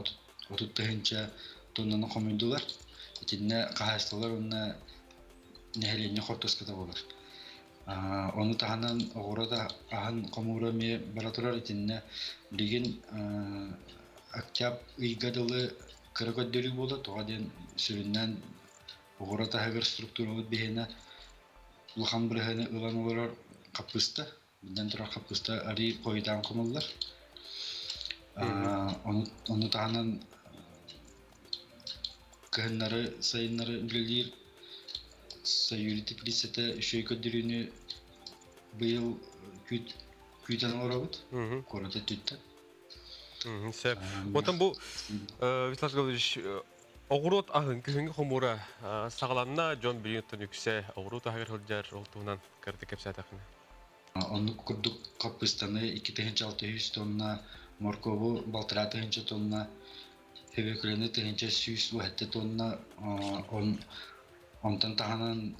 30 тыһыынча тоннаны хомуйдулар. Итиннэ хаһаайыстыбалар уонна нэһилиэнньэ хортуоската буолар. Ону таһынан оҕуруот аһын хомуура эмиэ бара турар. Итиннэ билигин октябрь ыйга дылы кыра көрдөрүү буолар. Тоҕо диэн сүрүннээн оҕуруот аһыгар структурабыт биһиэнэ улахан бырыһыаны ылан олорор хаппыыста. Биллэн турар хаппыыста арыы хойутаан хомуллар. Ону таһынан кыһыннары, сайыннары үлэлиир Саюри теплицата үчүгэй көрдөрүүнү быйыл күүтэн олоробут. Куорат өттүттэн. Сөп. Оттон бу Вячеслав Гаврилович оҕуруот аһын күһүҥҥү хомуура саҕаланна, дьон билигин үксэ оҕуруот аһыгар сылдьар, ол туһунан кыратык кэпсээтэххинэ. Оннук курдук хаппыыстаны 2600 тонна, моркуобу 1,5 тыһыынча тонна, свекланы 1107 тонна, онтон таһынан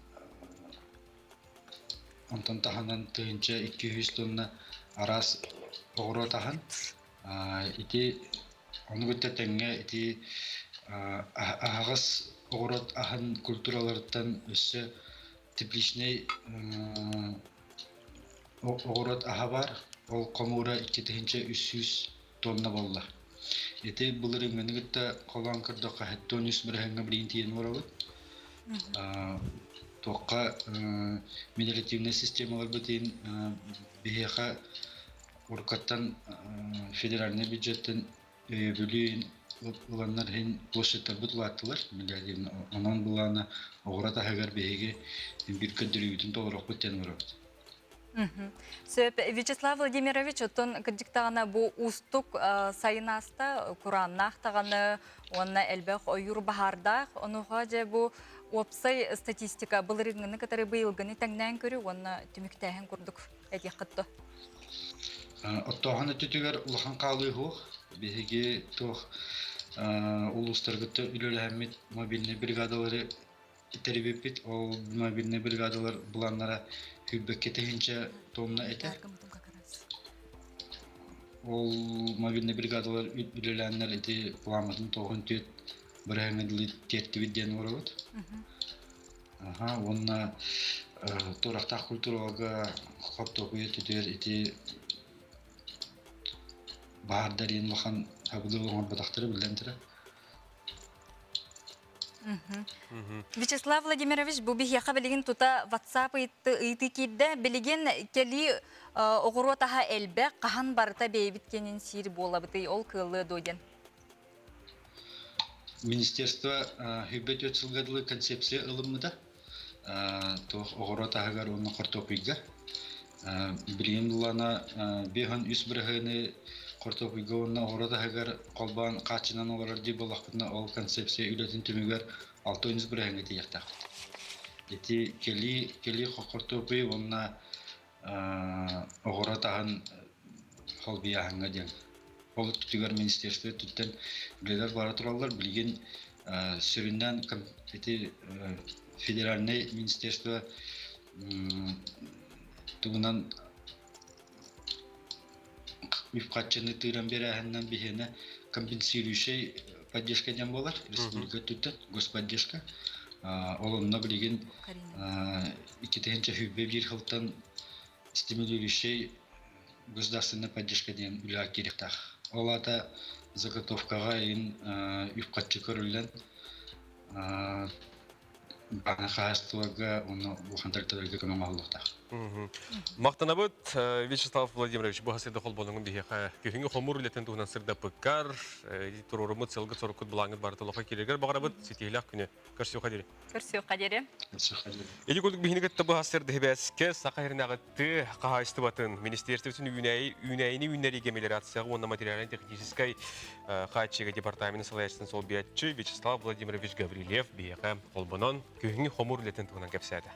1200 тонна араас оҕуруот аһын. Ити ону кытта тэҥҥэ ити аһаҕас оҕуруот аһын культураларыттан өссө тепличнэй оҕуруот аһа баар. Ол хомуура 2300 тонна буолла. Ити былырыыҥҥыны кытта холоон көрдөххө 73 бырыһыаҥҥа билигин тиийэн олоробут. Туохха мелиоративнай системаларбыт иһин биһиэхэ уруккаттан федеральнай бюджеттэн өйөбүлү ыланнар иһин площадьтарбыт улааттылар. Онон былаана оҕура таһыгар биһиги биир көрдөрүүбүтүн толоруохпут диэн олоробут. Сөп. Вячеслав Владимирович, оттон кырдьык даҕаны бу уустук сайын ааста, курааннаах даҕаны уонна элбэх ойуур баһаардаах. Онуоха дьэ бу уопсай статистика былырыыҥҥыны кытары быйылгыны тэҥнээн көрүү уонна түмүктээһин курдук этиэххит дуо? Оттооһун өттүтүгэр улахан хаалыы суох. Биһиги туох улуустаргыт үлэлэһэммит мобильнай бригадалары тэрийбиппит. Ол мобильнай бригадалар былааннара сүүрбэккэ тыһыынча тонна этэ. Ол мобильнай бригадалар үлэлээннэр ити планмытын тоҕун түөт бырыһыаҥҥа дылы тиэртибит диэн олоробут. Аха, уонна туорахтаах культураларга хортуоппуйа өттүтүгэр ити баһаардар иһин улахан сабыдыал оҥорботохторо биллэн турар. Вячеслав Владимирович, бу биһиэхэ билигин тута WhatsApp ыйытыы киирдэ. Билигин кэлии оҕуруот аһа элбэх, хаһан барыта бэйэбит кэнин сиир буолабытый, ол кыаллыа дуо диэн? Министерство сүүрбэ түөрт сылга дылы концепция ылыммыта. Туох оҕуруот аһыгар уонна хортуоппуйга. Билигин буллаана 53 бырыһыаны хортуоппуйга уонна оҕуруот аһыгар холбоон хааччынан олорор дии буоллахпытына, ол концепция үлэтин түмүгэр 63 бырыһыаҥҥа тиийиэхтээхпит. Ити кэлии кэлии хортуоппуй уонна оҕуруот аһын холбуйааһыҥҥа диэн. Ол өттүгэр министерство өттүттэн үлэлэр бара тураллар. Билигин сүрүннээн ити федеральнай министерство тугунан үп-харчыны тыыран биэрээһиннэн биһиэнэ компенсирующай поддержка диэн буолар республика өттүттэн господдержка. Ол онно билигин 2021 сылтан стимулирующай государственная поддержка диэн үлэҕэ киириэхтээх. Ол аата заготовкаҕа иһин үп-харчы көрүллэн бааны хаһаайыстыбаларга уонна улахан тэрилтэлэргэ көмө оҥоһуллуохтаах. Махтанабыт, Вячеслав Владимирович, бу хасырда холбонуҥун биһиэхэ күһүҥҥү хомуур үлэтин туһунан сырдаппыккар, туруоруммут сылгы-соруккут былааҥҥыт барыта олоххо киирэргэр баҕарабыт, ситиһиилээх күнү көрсүөххэ диэри. Көрсүөххэ диэри. Көрсүөххэ диэри. Ити курдук биһини кытта бу хасырда хибээскэ Саха сиринээҕи тыа хаһаайыстыбатын министерствотын үүнээйи үүнээйини үүннэриигэ мелиорацияҕа уонна материальнай-техническэй хааччыйга департаменын салайааччытын солбуйааччы Вячеслав Владимирович Гаврильев биһиэхэ холбонон күһүҥҥү хомуур үлэтин туһунан кэпсээтэ.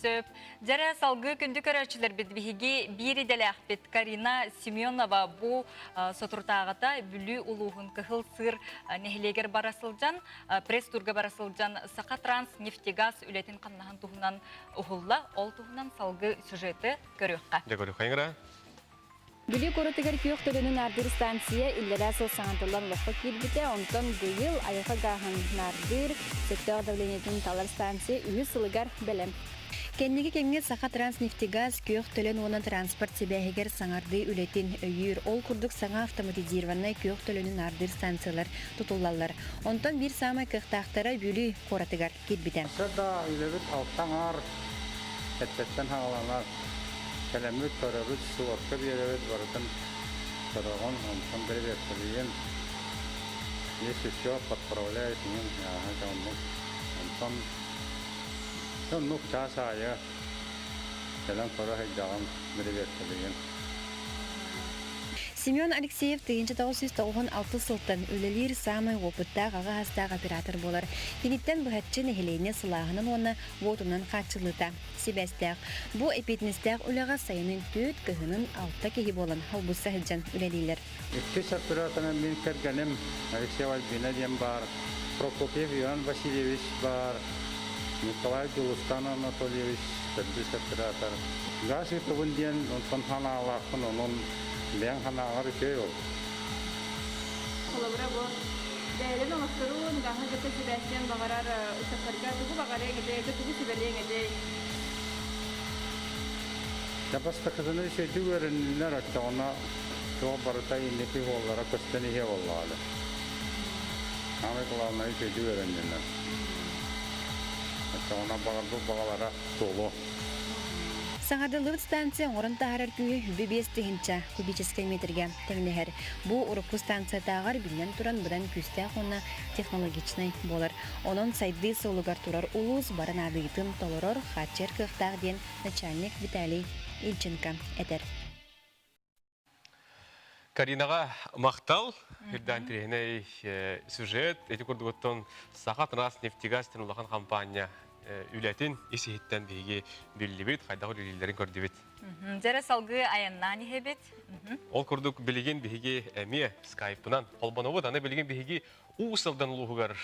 Сөп. Дьэрэ салгыы күндү көрөөччүлэрбит биһиги биир идэлээхпит Карина Семенова бу соторутааҕыта Бүлүү улууһун Кыһыл Сыыр нэһилиэгэр бара сылдьан пресс-турга бара сылдьан Саха Транс нефтегаз үлэтин хамнаһын туһунан уһулла. Ол туһунан салгыы сюжеты көрүөххэ. Дьэ көрүөххэ ыҥыра. Бүлүү куоратыгар күөх төлөнү наардыыр станция иллэрээ сыл саҥардыллан олоххо киирбитэ, онтон быйыл айылҕа гааһын наардыыр, сөптөөх давлениетын талар станция үһүс сылыгар бэлэм. Кэнники кэмҥэ Сахатранснефтегаз күөх төлөн уонна транспорт сибээһигэр саҥардыы үлэтин өйүүр. Ол курдук саҥа автоматизированнай күөх төлөнү наардыыр станциялар тутуллаллар. Онтон биир саамай кыахтаахтара Бүлүү куоратыгар киирбитэ. Өссө да үлэбит алта аҥаар эрдэттэн саҕаланар. Кэлэммит көрөбүт, суотка биэрэбит барытын көрөҕүн, онтон бэрэбиэркэлиигин. Если все подправляет, ним оннук. Онтон оннук чаас аайы кэлэн көрө сылдьаҕын, бэрэбиэркэлиигин. Семен Алексеев 1996 сылтан үлэлиир саамай уопуттаах аҕа саастаах оператор буолар. Киниттэн быһаччы нэһилиэнньэ сылааһынан уонна уотунан хааччыллыыта сибээстээх. Бу эппиэтинэстээх үлэҕэ сайынын түөрт, кыһынын алта киһи буолан холбуса сылдьан үлэлииллэр. Иккис операторынан мин кэргэним Алексей Альбина диэн баар, Прокопьев Иван Васильевич баар, Николай Дьулустан Анатольевич төрдүс оператор. Газ ыытабын диэн онтон санаалаахпын, онон бэйэҥ санааҕар үчүгэй ол. Холобура бу бэйэлэрин оҥотторуун, гааһы кытта сибээстиэн баҕарар ыччаттарга тугу баҕарыаҥ этэй, тугу сүбэлиэҥ этэй? Дьэ бастакытына үчүгэйдик үөрэннилэр, оччоҕуна Туох барыта инники суоллара көстөн иһиэ буоллаҕа. Самое главное үчүгэйдик үөрэнниннэр. Оччоҕуна баҕарбыт баҕалара туолуо. Саҥардыллыбыт станция оҥорон таһаарар күүһэ 25 тыһыынча кубическай метргэ тэҥнэһэр. Бу урукку станциятааҕар биллэн туран быдан күүстээх уонна технологичнай буолар. Онон сайдыы суолугар турар улуус бары наадыйыытын толорор, хааччыйар кыахтаах диэн начальник Виталий Ильченко этэр. Каринаҕа махтал. Үрдээн тириһинэй сюжет. Ити курдугуттан Саха Транс нефтегаз улахан компания үлэтин ис иһиттэн биһиги биллибит, хайдах үлэлииллэрин көрдүбүт. Дьэрэ салгыы айаннаан иһэбит. Ол курдук билигин биһиги эмиэ скайпынан холбонобут. Аны билигин биһиги Уус Алдан улууһугар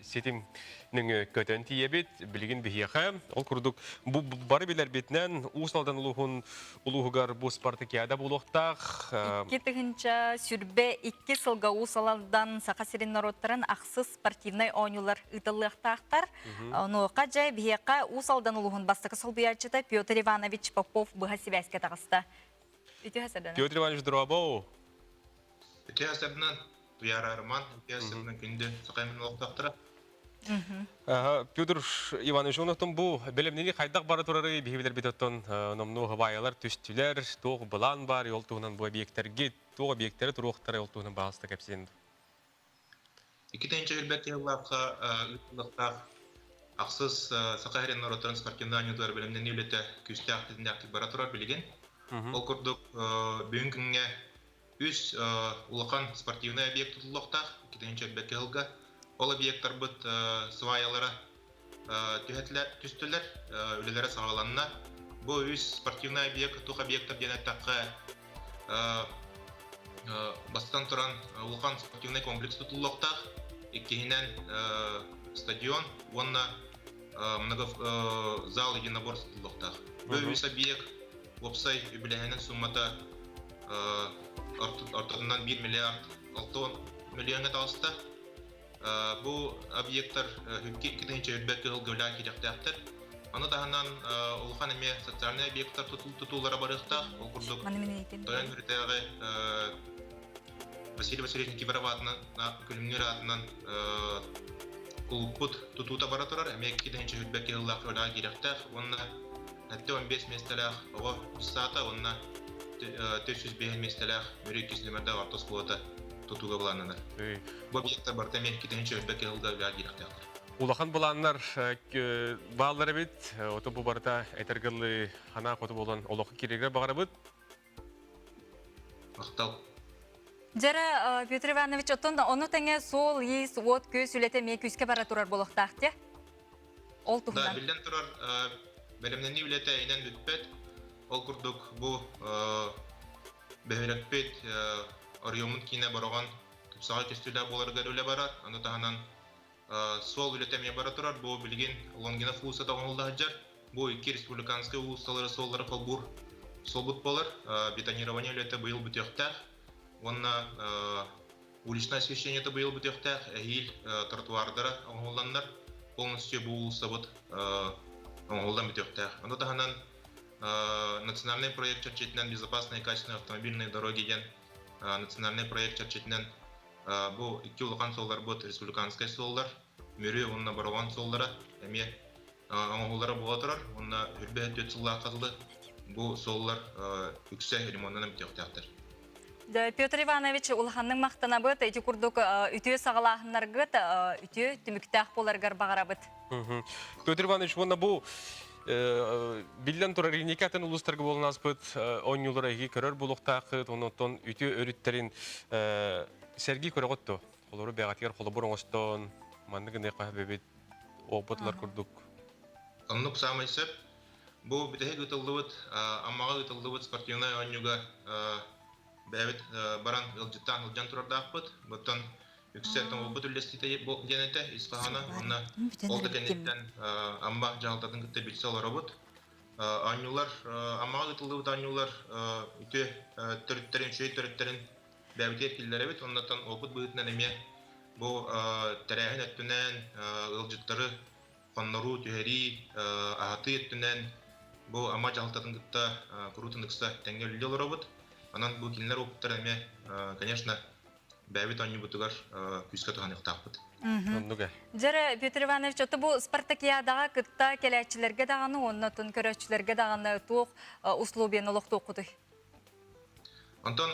ситим нөҥүө көтөн тиийэбит. Билигин биһиэхэ ол курдук бу бары билэрбитинэн Уус Алдан улууһун улууһугар бу спартакиада буолуохтаах. 2022 сылга Уус Алдан Саха сирин норуоттарын ахсыс спортивнай оонньуулар ыытыллыахтаахтар. Онуоха дьэ биһиэхэ Уус Алдан улууһун бастакы солбуйааччыта Петр Иванович Попов быһа сибээскэ таҕыста. Үтүө сардан. Петр Иванович, дорообоо. Үтүө сардан. Туйаара Роман, үтүө сардан күндү сахаймын олохтоохторо. Петр Иванович, онотон бу бэлэмнени хайдах бара турары биһи билэрбит оттон номнуо хабаайалар түстүлэр, туох былаан бар, ол туһунан бу объектэргит, туох объектэри туруохтара ол туһунан баҕаста кэпсиэн. Иккитинчи билбэт ыһыллаахха ыытыллыахтаах ахсыс Саха сирин норуоттарын спортивнай оонньуутугар бэлэмнэнии үлэтэ күүстээх тэтимнээхтик бара турар билигин. Ол курдук бүгүн күҥҥэ үс улахан спортивнай объект тутуллуохтаах иккитинчи өлбөккө ыһылга. Ол объектарбыт сваялара түстүлэр, үлэлэрэ саҕаланна. Бу үс спортивнай объект туох объектар диэн эттэххэ, бастатан туран улахан спортивнай комплекс тутуллуохтаах, иккиһинэн стадион уонна много зал единоборств тутуллуохтаах. Бу үс объект уопсай үбүлээһинин суммата ортотунан 1 миллиард 6 миллиоҥҥа таҕыста. Бу объектар 2000 өлбөт кыһыл гөлөөн киириэхтээхтэр. Ону таһынан улахан эмиэ социальнай объектар тутуулара барыахтаах. Ол курдук Тойон Хүрүтээҕи Василий Васильевич Никифоров аатынан Күлүмнүүр аатынан кулуппут тутуута бара турар. Эмиэ 2000 өлбөт кыһыллаах үлэҕэ киириэхтээх уонна 75 миэстэлээх оҕо саата уонна 405 миэстэлээх Мүрү иккис нүмердээх орто оскуолата тутууга былааннанар. Бу объектар барыта эмиэ 2 өлбөт кыһылга үлэҕэ киириэхтээхтэр. Улахан былааннар бааллар эбит. Ото бу барыта этэргыллы ханаа хоту болон олоххо киирэргэ баҕарабыт. Махтал. Дьэрэ, Петр Иванович, оттон ону тэҥэ суол-иис, уот-күөс үлэтэ эмиэ күүскэ бара турар буолуохтаах дии. Ол туһунан. Да, биллэн турар, бэлэмнэнии үлэтэ инэн бүппэт. Ол курдук бу бөһүөлэкпит оройуоммут киинэ Бороҕон тупсаҕай көстүүлээх буоларыгар үлэ барар. Ону таһынан суол үлэтэ эмиэ бара турар. Бу билигин Лонгинов уулуссата оҥоһулла сылдьар. Бу икки республиканскай уулуссалары суоллары холбуур суолбут буолар. Бетонирование үлэтэ быйыл бүтүөхтээх. Уонна уличное освещение быйыл бүтүөхтээх. Эһиил тротуардара оҥоһулланнар полностью бу уулуссабыт оҥоһуллан бүтүөхтээх. Ону таһынан национальный проект чэрчитинэн «Безопасные и качественные автомобильные дороги» диэн национальный проект чэрчитинэн бу икки улахан суолларбыт республиканскай суоллар, Мүрү уонна Бороҕон суоллара эмиэ оҥоһуулара буола турар уонна үрбэһэ түөрт сыллаахха дылы бу суоллар үксэ ремоннанан бүтүөхтээхтэр. Петр Иванович, улаханнык махтанабыт. Ити курдук үтүө саҕалааһыннаргыт үтүө түмүктээх буоларгар баҕарабыт. Петр Иванович, уонна бу биллэн турар инники атын улуустарга буолан ааспыт оонньуулары эһиги көрөр буолуохтааххыт, оннуттан үтүө өрүттэрин сэргии көрөҕүт дуо? Олору бэҕэтигэр холобур оҥостон, маннык гыныахха сөбөбүт, опытлар курдук. Оннук саамай сөп. Бу бүтэһик ыытыллыбыт, Аммаҕа ыытыллыбыт спортивнай оонньууга бэйэбит баран ыалдьыттаан сылдьан турардаахпыт. Оттон үксэ тоҥолбут үллэстиитэ диэн этэ ис хоһооно. Уонна ол да кэнниттэн Амма дьаһалтатын кытта билсэ олоробут. Оонньуулар, Аммаҕа ыытыллыбыт оонньуулар үтүө төрүттэрин, үчүгэй төрүттэрин бэйэбитигэр киллэрэбит. Оннуттан опыт быһыытынан эмиэ бу тэрээһин өттүнэн ыалдьыттары хонноруу, түһэрии, аһатыы өттүнэн бу Амма дьаһалтатын кытта куруутун ыкса тэҥҥэ үлэлии олоробут. Онон бу кинилэр опыттара эмиэ, конечно, бэйэбит оонньуубутугар күүскэ туһаныахтаахпыт. Оннук ээ. Дьэрэ, Петр Иванович, ото бу спартакиадаҕа кытта кэлээччилэргэ даҕаны уонна отун көрөөччүлэргэ даҕаны туох условияны олохтуоххутуй? Онтон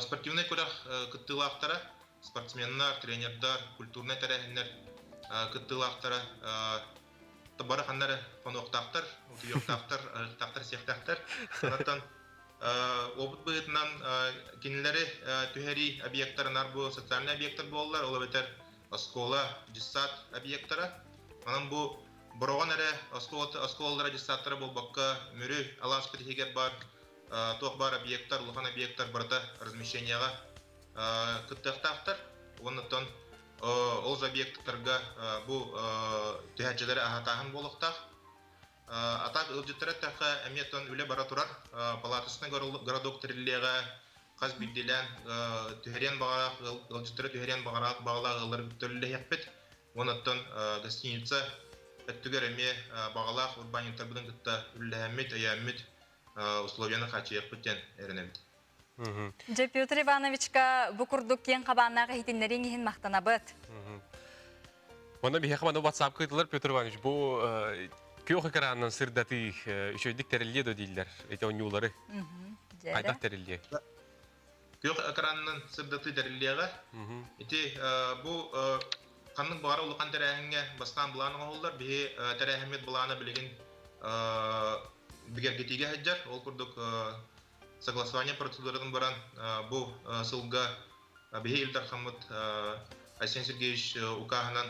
спортивнай күрэх кыттыылаахтара, спортсменнар, тренердар, культурнай тэрээһиннэр кыттыылаахтара бары ханна эрэ хонуохтаахтар, утуйуохтаахтар, арыктаахтар, сиэхтээхтэр. Онтон опыт быһыытынан кинилэри түһэрии объектарынар бу социальный объектар буоллар, ол эбэтэр оскуола, дьыссаат объектара. Онон бу Бороҕон эрэ оскуолалара, дьыссааттара буолбакка, Мүрү алааспыт иһигэр баар туох баар объектар, улахан объектар барыта размещениеҕа кыттыахтаахтар. Уонна ол же объектарга бу түһээччилэри аһатааһын буолуохтаах. А так ыалдьыттар эттэххэ, эмиэ оттон үлэ бара турар. Палаточный городок тэриллиэҕэ, хас биирдиилээн түһэриэн баҕалаах ыалдьыттары түһэриэн баҕалаах баҕалаах ыаллары төллэһиэхпит. Уонна оттон гостиница өттүгэр эмиэ баҕалаах урбаанньыттарбытын кытта үлэлэһэммит, өйөөммүт условияны хааччыйыахпыт диэн эрэнэбит. Дьэ, Петр Ивановичка бу курдук киэҥ хабааннаах иһитиннэрииҥ иһин махтанабыт. Онно биһиэхэ маны WhatsApp кыытылар Петр Иванович бу күөх экранынан сырдатыы үчүгэйдик тэриллиэ до дииллэр эти оонньуулары хайдах тэриллиэ? Күөх экранынан сырдатыы тэриллиэҕэ. Ити бу ханнык баҕара улахан тэрээһиҥҥэ бастаан былаан оҥоһуллар. Биһи тэрээһиммит былаана билигин бигэргэтиигэ сылдьар. Ол курдук согласование процедуратын баран бу сылга биһи Ил Дархаммыт Айсен Сергеевич укааһынан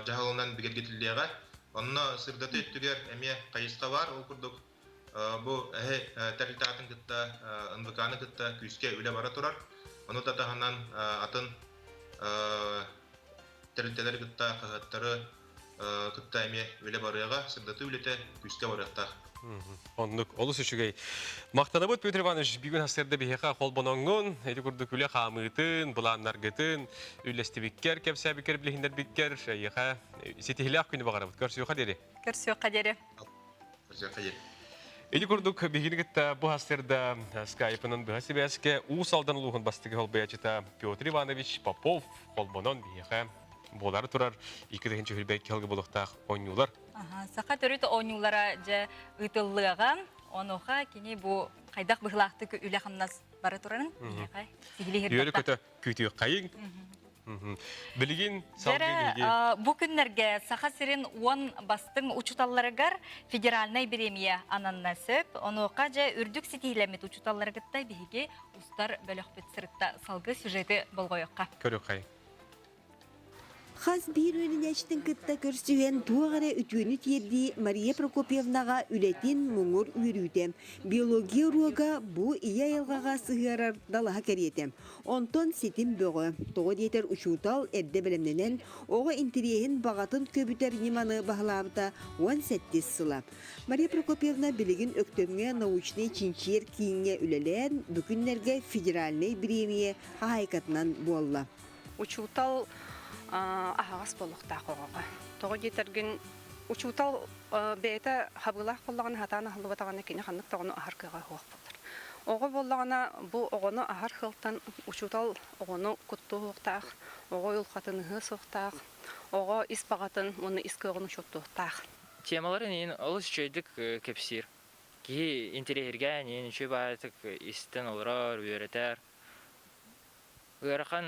дьаһалынан бигэргэтиллиэҕэ. Онно сырдатыы өттүгэр эмиэ хайысха баар. Ол курдук бу эһи тэрилтэҕитин кытта НВК-ны кытта күүскэ үлэ бара турар. Ону да таһынан атын тэрилтэлэри кытта хаһыаттары кытта эмиэ үлэ барыаҕа, сырдатыы үлэтэ күүскэ барыахтаах. Оннук, олус үчүгэй. Махтанабыт Петр Иванович, бүгүн сарсыарда биһиэхэ холбоноҥҥун, ити курдук үлэ хаамыытын, былааннаргытын үллэстибиккэр, кэпсээбиккэр, билиһиннэрбиккэр, эйиэхэ ситиһилээх күнү баҕарабыт. Көрсүөххэ диэри. Көрсүөххэ диэри. Көрсүөххэ диэри. Ити курдук биһигини кытта бу сарсыарда скайпынан быһа сибээскэ Уус Алдан улууһун бастакы холбояччыта Петр Иванович Попов холбонон биһиэхэ буолары турар 2022 сылга буолуохтаах оонньуулар. Саха төрүт оонньуулара дьэ ыытыллыаҕа. Онуоха кини бу хайдах быһыылаахтык үлэ-хамнас бара турарын биһиэхэ сиһилии Үөрэ-көтө күүтүөххэйиҥ. Билигин салгыы биһиги Бу күннэргэ Саха сирин уон бастыҥ учууталларыгар федеральнай бириэмийэ ананна сөп. Онуоха дьэ үрдүк ситиһиилэммит учууталлары кытта биһиги устар бөлөхпүт сырытта салгыы сюжеты болҕойуохха. Көрүөххэйиҥ. Хас биир үөрэнээччитин кытта көрсүһэн туох эрэ үтүөнү тиэрдии Мария Прокопьевнаҕа үлэтин муҥур үөрүүтэ. Биология уруога бу ийэ айылҕаҕа сыһыарар далаһа кэриэтэ. Онтон ситим бөҕө. Тоҕо диэтэр учуутал эрдэ бэлэмнэнэн, оҕо интэриэһин баҕатын көбүтэр ньыманы баһылаабыта 17 сыла. Мария Прокопьевна билигин Өктөмҥө научнай чинчийэр кииҥҥэ үлэлээн, бу күннэргэ федеральнай бириэмийэ хаһаайкатынан буолла. Учуутал аһаҕас буолуохтаах оҕоҕо. Тоҕо диэтэргин, учуутал бэйэтэ хабыылаах буоллаҕына, сатаан аһыллыбатаҕына, кини ханнык да оҕону аһар кыаҕа суох буолар. Оҕо буоллаҕына, бу оҕону аһар сылтан учуутал оҕону куттуоһуохтаах, оҕо уйулҕатын ыһыа суохтаах, оҕо ис баҕатын уонна ис кыаҕын учуоттуохтаах. Темаларын иһин олус үчүгэйдик кэпсиир. Киһи интэриэһиргээн иһин үчүгэй баҕайытык истэн олорор, үөрэтэр. Ыарахан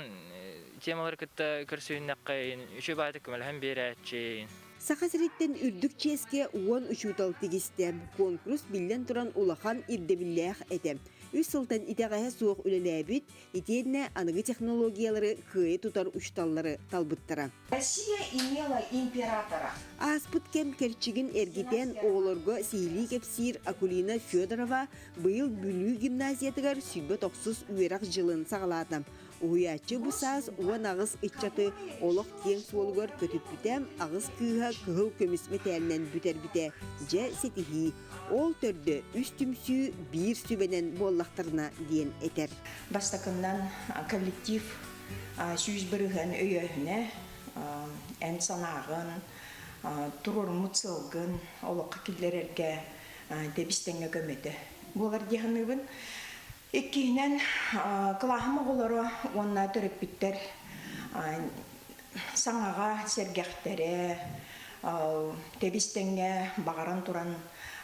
темалары кытта көрсүһүннэххэ үчүгэй баҕайытык көмөлөһөн биэрээччи. Саха сириттэн үрдүк чиэскэ уон учуутал тигистэ. Куонкурус биллэн туран улахан ирдэбиллээх этэ. Үс сылтан итэҕэһэ суох үлэлээбит, итиэннэ аныгы технологиялары кыайа тутар учууталлары талбыттара. Россия имела императора. Ааспыт кэм кэрчигин эргитэн оҕолорго сиһилии кэпсиир Акулина Федорова быйыл Бүлүү гимназиятыгар 190 үөрэх дьылын саҕалаата. Уһуйааччы бу саас 18 ыччаты олох киэҥ суолугар көтүппүтэ, аҕыс кыыһа кыһыл көмүс мэтээлинэн бүтэрбитэ. Дьэ, ситиһии. Ол төрдө үс түмсүү биир сүбэнэн буоллахтарына диэн этэр. Бастакыннан коллектив 100% өйөөһүнэ эн санааҕын, туруоруммут сыалгын олоххо киллэрэргэ тэбис-тэҥҥэ көмөтө. буолар дии саныыбын. Иккиһинэн, кылааһым оҕолоро уонна төрөппүттэр саҥаҕа сэргэхтэрэ, тэбис-тэҥҥэ баҕаран туран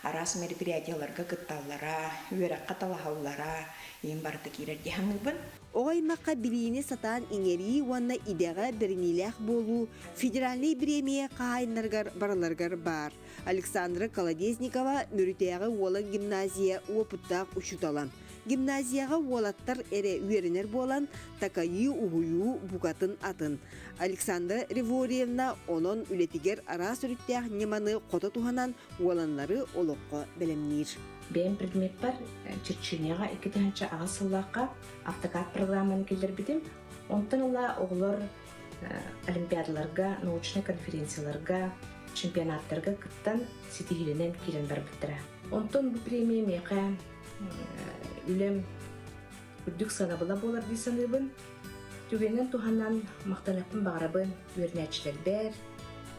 араас мероприятиеларга кытталлара, үөрэххэ талаһаллара иин барыта киирэр дии саныыбын. Оҕо аймахха билиини сатаан иҥэрии уонна идэҕэ бэриниилээх буолуу федеральнай бириэмийэ хаһаайыннарыгар барыларыгар баар. Александра Колодезникова Мүрүтээҕи Уолан гимназия уопуттаах учуутала. Гимназияҕа уолаттар эрэ үөрэнэр буолан, такайыы, уһуйуу букатын атын. Александра Реворьевна онон үлэтигэр араас өрүттээх ньыманы хото туһанан уоланнары олоххо бэлэмниир. Бэйэм предмеппэр черчениеҕа 2008 сыллаахха автокад программаны киллэрбитим. Онтон ыла оҕолор олимпиадаларга, научнай конференцияларга, чемпионаттарга кыттан ситиһиилэнэн киирэн барбыттара. Онтон бу премия миэхэ үлэм үрдүк сыанабыла буолар дии саныыбын. Түгэнинэн туһанан махтаныахпын баҕарабын үөрэнээччилэрбэр,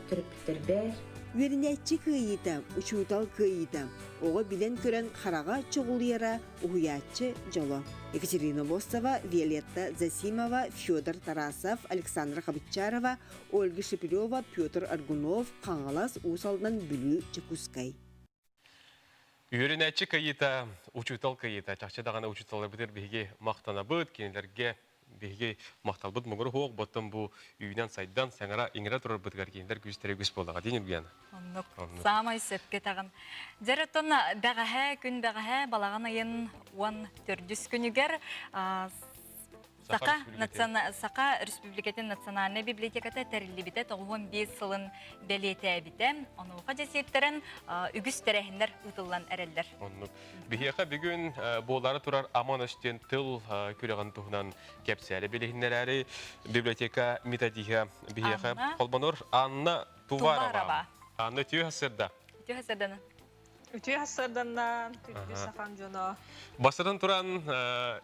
төрөппүттэрбэр. Үөрэнээччи кыайыыта, учуутал кыайыыта. Оҕо билэн-көрөн хараҕа чоҕулуйара уһуйааччы дьоло. Екатерина Лосова, Виолетта Засимова, Федор Тарасов, Александра Хабычарова, Ольга Шепелева, Петр Аргунов, Хаҥалас, Уус Алдан, Бүлүү, Дьокуускай. Үөрэнээччи кыайыыта, учуутал кыайыыта. Чахчы даҕаны учууталларбытыгар биһиги махтанабыт, кинилэргэ биһиги махталбыт муҥура суох, оттон бу үүнэн-сайдан, саҥара, иҥэрэ турарбытыгар кинилэр күүстэрэ үгүс буоллаҕа дии Ньургуяна. Оннук. Саамай сөпкө этэҕин. Дьэр оттон бэҕэһээ, күн бэҕэһээ балаҕан ыйын 14 күнүгэр Саха, Саха Республикатын национальнай библиотеката тэриллибитэ 95 сылын бэлиэтээбитэ. Онуоха дьэ сиэттэрэн үгүс тэрээһиннэр ыытыллан эрэллэр. Оннук. Биһиэхэ бүгүн буолаары турар Аман өстүөн тыл күрэҕин туһунан кэпсээри билиһиннэрээри библиотека методиһа биһиэхэ холбонор Анна Туварова. Анна үтүө сырда. Үтүө сырданы. Үтүө сарданнан, күндү сахан дьоно. Бастатан туран,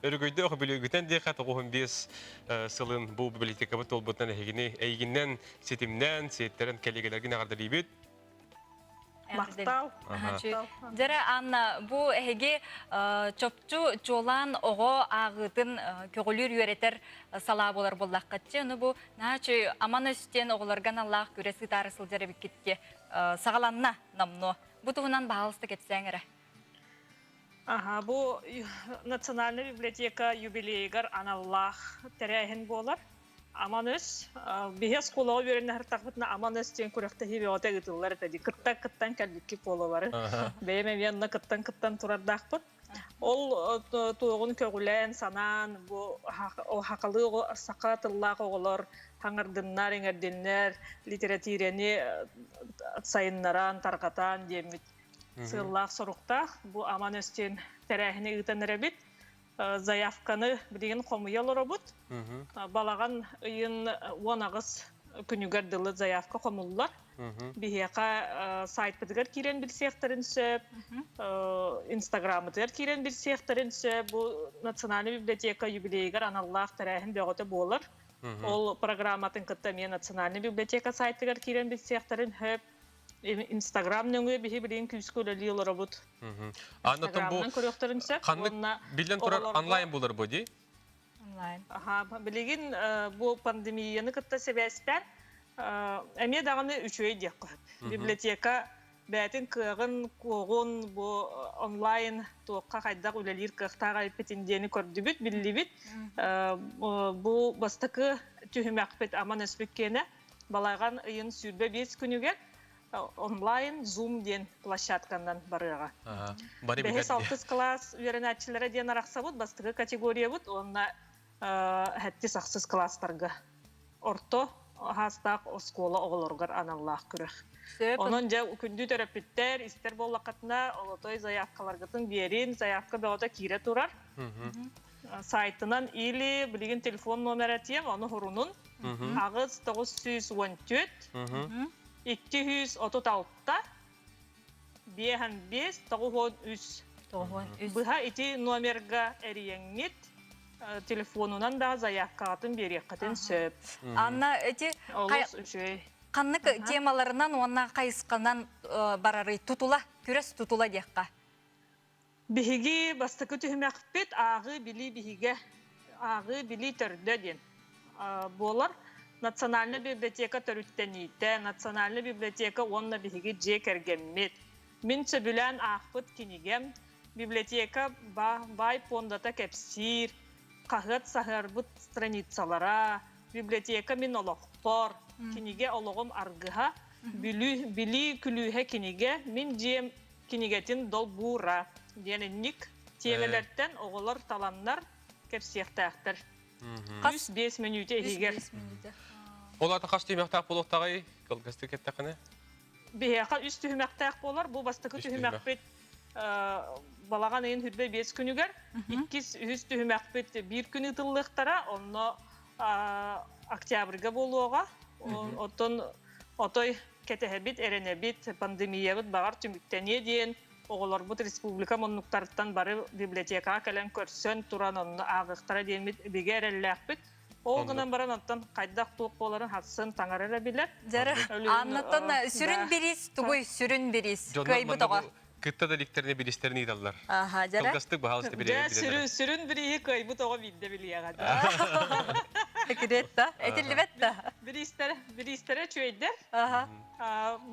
өрөгөйдөөх бүлүүгүтэн диэхэ 95 сылын бу библиотекабыт туолбутунан эһигини эйигиннэн ситимнээн, сиэттэрэн кэлигэлэргин эҕэрдэлиибит. Махтал. Дьэрэ, Анна, бу эһиги чопчу чуолаан оҕо ааҕыытын көҕүлүүр үөрэтэр салаа буолар буоллаххытчы, ону бу наачы аман өстүөн оҕолорго аналлаах күрэс ыытаары сылдьар эбиккитке саҕаланна номнуо. Бу туһунан баһаалыста кэпсээҥ эрэ. Аха, бу Национальная библиотека юбилейыгар аналлаах тэрээһин буолар. Аман өс, биһи оскуолаҕа үөрэнэ Аман өс диэн күрэхтэһии бөҕөтө ыытыллар этэ дии. Кытта кыттан кэлбикки буолалары. Бэйэм эмиэ онно кыттан кыттан турардаахпын. Ол туоҕун көҕүлээн, санаан, бу хахалыы саха тыллаах оҕолор хаҥардыннар, иҥэрдиннэр, литэрэтиирэни сайыннаран, тарҕатан диэммит сыаллаах-соруктаах бу Аман өстүөн тэрээһини ыытан эрэбит. Заявканы билигин хомуйа олоробут. Балаҕан ыйын 18 күнүгэр дылы заявка хомуллар. Биһиэхэ сайтпытыгар киирэн билсиэхтэрин сөп, инстаграммытыгар киирэн билсиэхтэрин сөп. Бу Национальная библиотека юбилейыгар аналлаах тэрээһин бөҕөтө буолар. Ол программатын кытта эмиэ Национальная библиотека сайтыгар киирэн билсиэхтэрин сөп. Инстаграм нөҥүө биһи билигин күүскэ үлэлии олоробут. Анна бу көрүөхтөрүн сөп. Ханнык биллэн турар онлайн булар бу дии? Онлайн. Аха, билигин бу пандемияны кытта сибээстээн эмиэ даҕаны үчүгэй диэххэ сөп. Библиотека бэйэтин кыаҕын, куоҕун бу онлайн туохха хайдах үлэлиир кыахтаах эппитин диэни көрдүбүт, биллибит. Бу бастакы түһүмэхпит Аман өспүт киэнэ Балаҕан ыйын 25 күнүгэр онлайн Zoom диэн площадканан барыаҕа. Бэһис алтыс кылаас үөрэнээччилэрэ диэн арахсабыт, бастакы категориябыт уонна сэттис ахсыс кылаастарга орто хаастаах оскуола оҕолоругар аналлаах күрэх. Онон дьэ күндү төрөппүттэр истэр буоллаххытына олотой заявкаларгытын биэрин, заявка бөҕөтө киирэ турар. Сайтынан или билигин телефон номера тиэм, ону хурунун аҕыс 914 236 5 93 Быһа ити номерга эрийэҥҥит телефонунан да заявкаҕытын биэриэххитин сөп. Анна эти Олус үчүгэй. ханнык темаларынан уонна хайысханан барарый тутула, күрэс тутула диэххэ. Биһиги бастакы түһүмэхпит ааҕыы билии биһигэ, ааҕыы билии төрдө диэн буолар. Национальнай библиотека төрүттэниитэ, Национальнай библиотека уонна биһиги дьиэ кэргэммит. Мин сөбүлээн аахпыт кинигэм, библиотека баай пуондата кэпсиир, хаһыат саһыарбыт страницалара, библиотека мин олохпор, кинигэ олоҕум аргыһа, билии күлүүһэ кинигэ, мин дьиэм кинигэтин долбуура диэн инник тиэмэлэртэн оҕолор таланнар кэпсиэхтээхтэр. Хас 5 мүнүүтэ иһигэр. Ол аата хас түһүмэхтээх буолуохтааҕый? Кылгастык эттэххинэ. Биһиэхэ үс түһүмэхтээх буолар. Бу бастакы түһүмэхпит балаҕан ыйын 25 күнүгэр, иккис, үһүс түһүмэхпит биир күн ыытыллыахтара. Онно октябрьга буолуоҕа. Оттон отой кэтэһэбит, эрэнэбит, пандемиябыт баҕар түмүктэниэ диэн оҕолорбут республика муннуктарыттан бары библиотекаҕа кэлэн көрсөн туран онно ааҕыахтара диэммит бигэ эрэллээхпит. Ол гынан баран оттон хайдах туох буоларын хассын таҥара эрэ билэр. Дьэрэ, Аннаттан сүрүн бириис тугуй сүрүн бириис? Кыайбыт оҕо. Кытта да иликтерини биристэрин ыыталлар. Аха, дьэрэ. Кылгастык баһаалыста Дьэ, сүрүн сүрүн бирииһи кыайбыт оҕо биирдэ билиэҕэ. Секрет да? Этиллибэт да? Бириистэрэ, бириистэрэ үчүгэйдэр.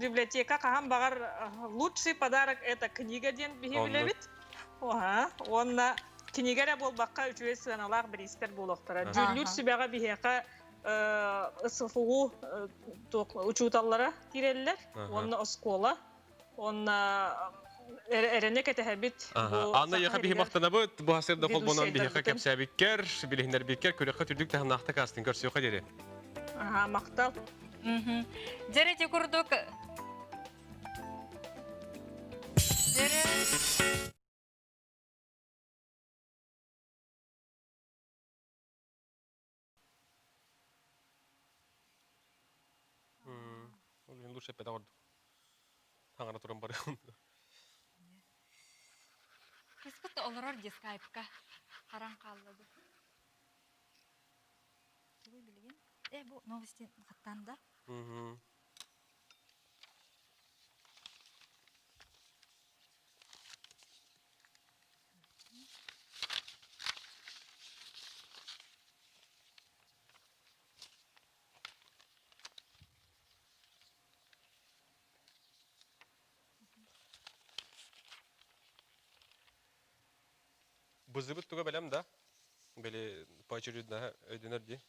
Библиотека хаһан баҕар лучший подарок это книга диэн биһи билэбит. Уонна кинигэ эрэ буолбакка үчүгэй сыаналаах бириистэр буолуохтара. Дьүүллүүр сүбэҕэ биһиэхэ СФУ учууталлара киирэллэр уонна оскуола Уонна эрэнэ кэтэһэбит. Анна яха биһи махтанабыт. Бу хасырда холбонон биһиэхэ кэпсээбиккэр, билиһиннэрбиккэр күрэххэ түрдүк таһымнаахтык аастын көрсүөххэ диэри. Аха, махтал. Дьэрэ ити курдук Дьэрэ Ол иһин лучше эппэтэх ордук. Таҥара туран барыам. Кыыспыт да олорор дии скайпка. Харан хаалла бу. Тугуй билигин? Э, бу новости хаттаан да? Бызыбыт туга бэлэм да? Били поочередно өйдөнөр дии.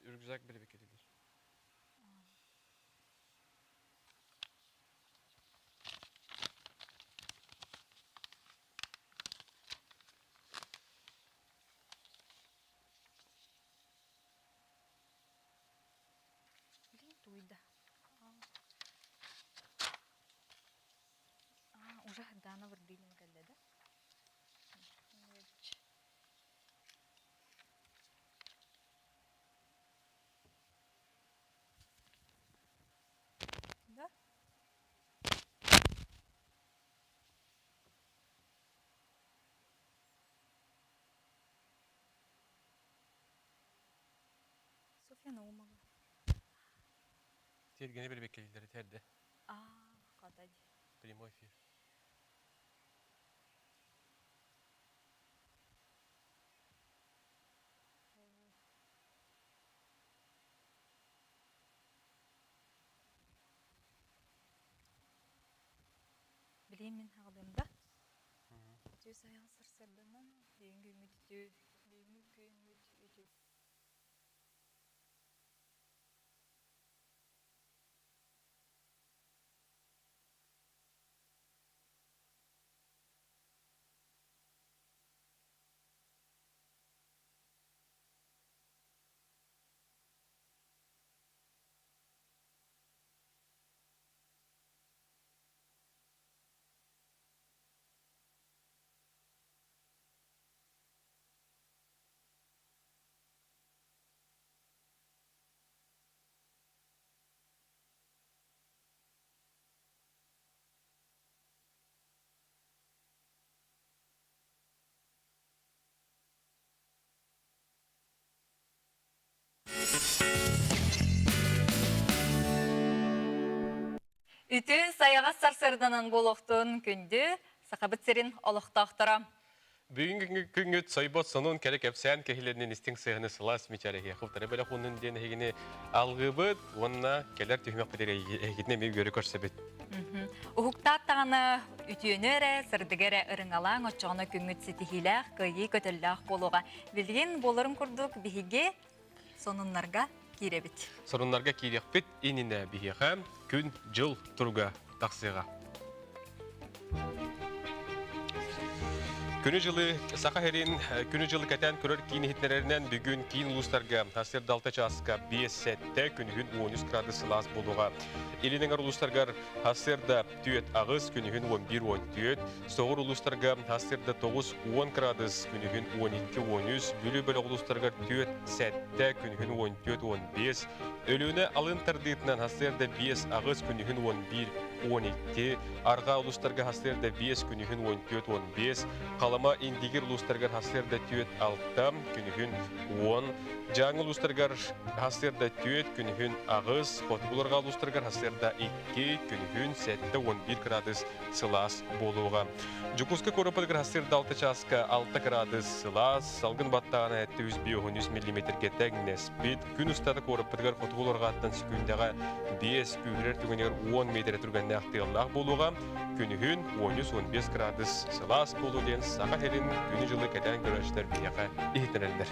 Рюкзак били бекетилер. Блин, туйда. Уже Дана Вырдылина кэллэ да? Да? Софья Наумова. Тергени били терде. А, хата Прямой эфир. Билиэн мин хаҕалыам да. Үтүө сайын сарсыарданан, бүгүн күммүт үтүө, бүгүҥҥү күммүт үтүө. Үтүн сайаҕас сарсыарданан буолуохтун күндү Сахабыт сирин олохтоохторо. Бүгүҥҥү күҥҥүт сойбот сонун кэрэ кэпсээн кэһилэринэн истиҥ сыһыаны сылаас мичээрэ эһиэхэ бэлэх ууннун диэн эһигини алгыыбыт уонна кэлэр түһүмэхпитигэр эһигитин эмиэ үөрэ көрсөбүт. Уһуктаат даҕаны үтүөнү эрэ, сырдыгы эрэ ырыҥалааҥ, оччоҕуна күҥҥүт ситиһиилээх, кыайыы көтөллөөх буолуоҕа. Билигин буоларын курдук биһиги сонуннарга киирэбит. Сонуннарга киириэхпит иннинэ биһиэхэ күн-дьыл туруга тахсыаҕа. Күнү-дьылы Саха сирин күнү-дьылы кэтээн көрөр киин иһитиннэрэринэн бүгүн киин улуустарга сарсыарда 6 чааска 5-7, күнүһүн 13 градус сылаас буолуоҕа. Илин эҥэр улуустаргар сарсыарда 4-8, күнүһүн 11-14, соҕур улуустарга сарсыарда 9-10 градус, күнүһүн 12-13, Бүлүү бөлөх улуустарыгар 4-7, күнүһүн 14-15, Өлүөнэ алын тардыытынан сарсыарда 5-8, күнүһүн 11-12, арҕаа улуустарга сарсыарда 5, күнүһүн 14-15, Халыма Индигир улуустарыгар сарсыарда 4-6, күнүһүн 10, Дьааҥы улуустарыгар сарсыарда 4, күнүһүн 8, хотугу арҕаа улуустарыгар сарсыарда 2, күнүһүн 7-11 градус сылаас буолуоҕа. Дьокуускай куораппытыгар сарсыарда 6 чааска 6 градус сылаас, салгын баттаҕына 753 миллиметргэ тэҥнэспит. Күн устата куораппытыгар хотугу олорҕааттан секундаҕа 5, күүһүрэр түгэнигэр 10 миэтэрэ түргэннээх тыаллаах буолуоҕа. Күнүһүн 13-15 градус сылаас буолуо диэн Саха сирин күнү-дьылы кэтээн көрөөччүлэр биһиэхэ иһитинэллэр.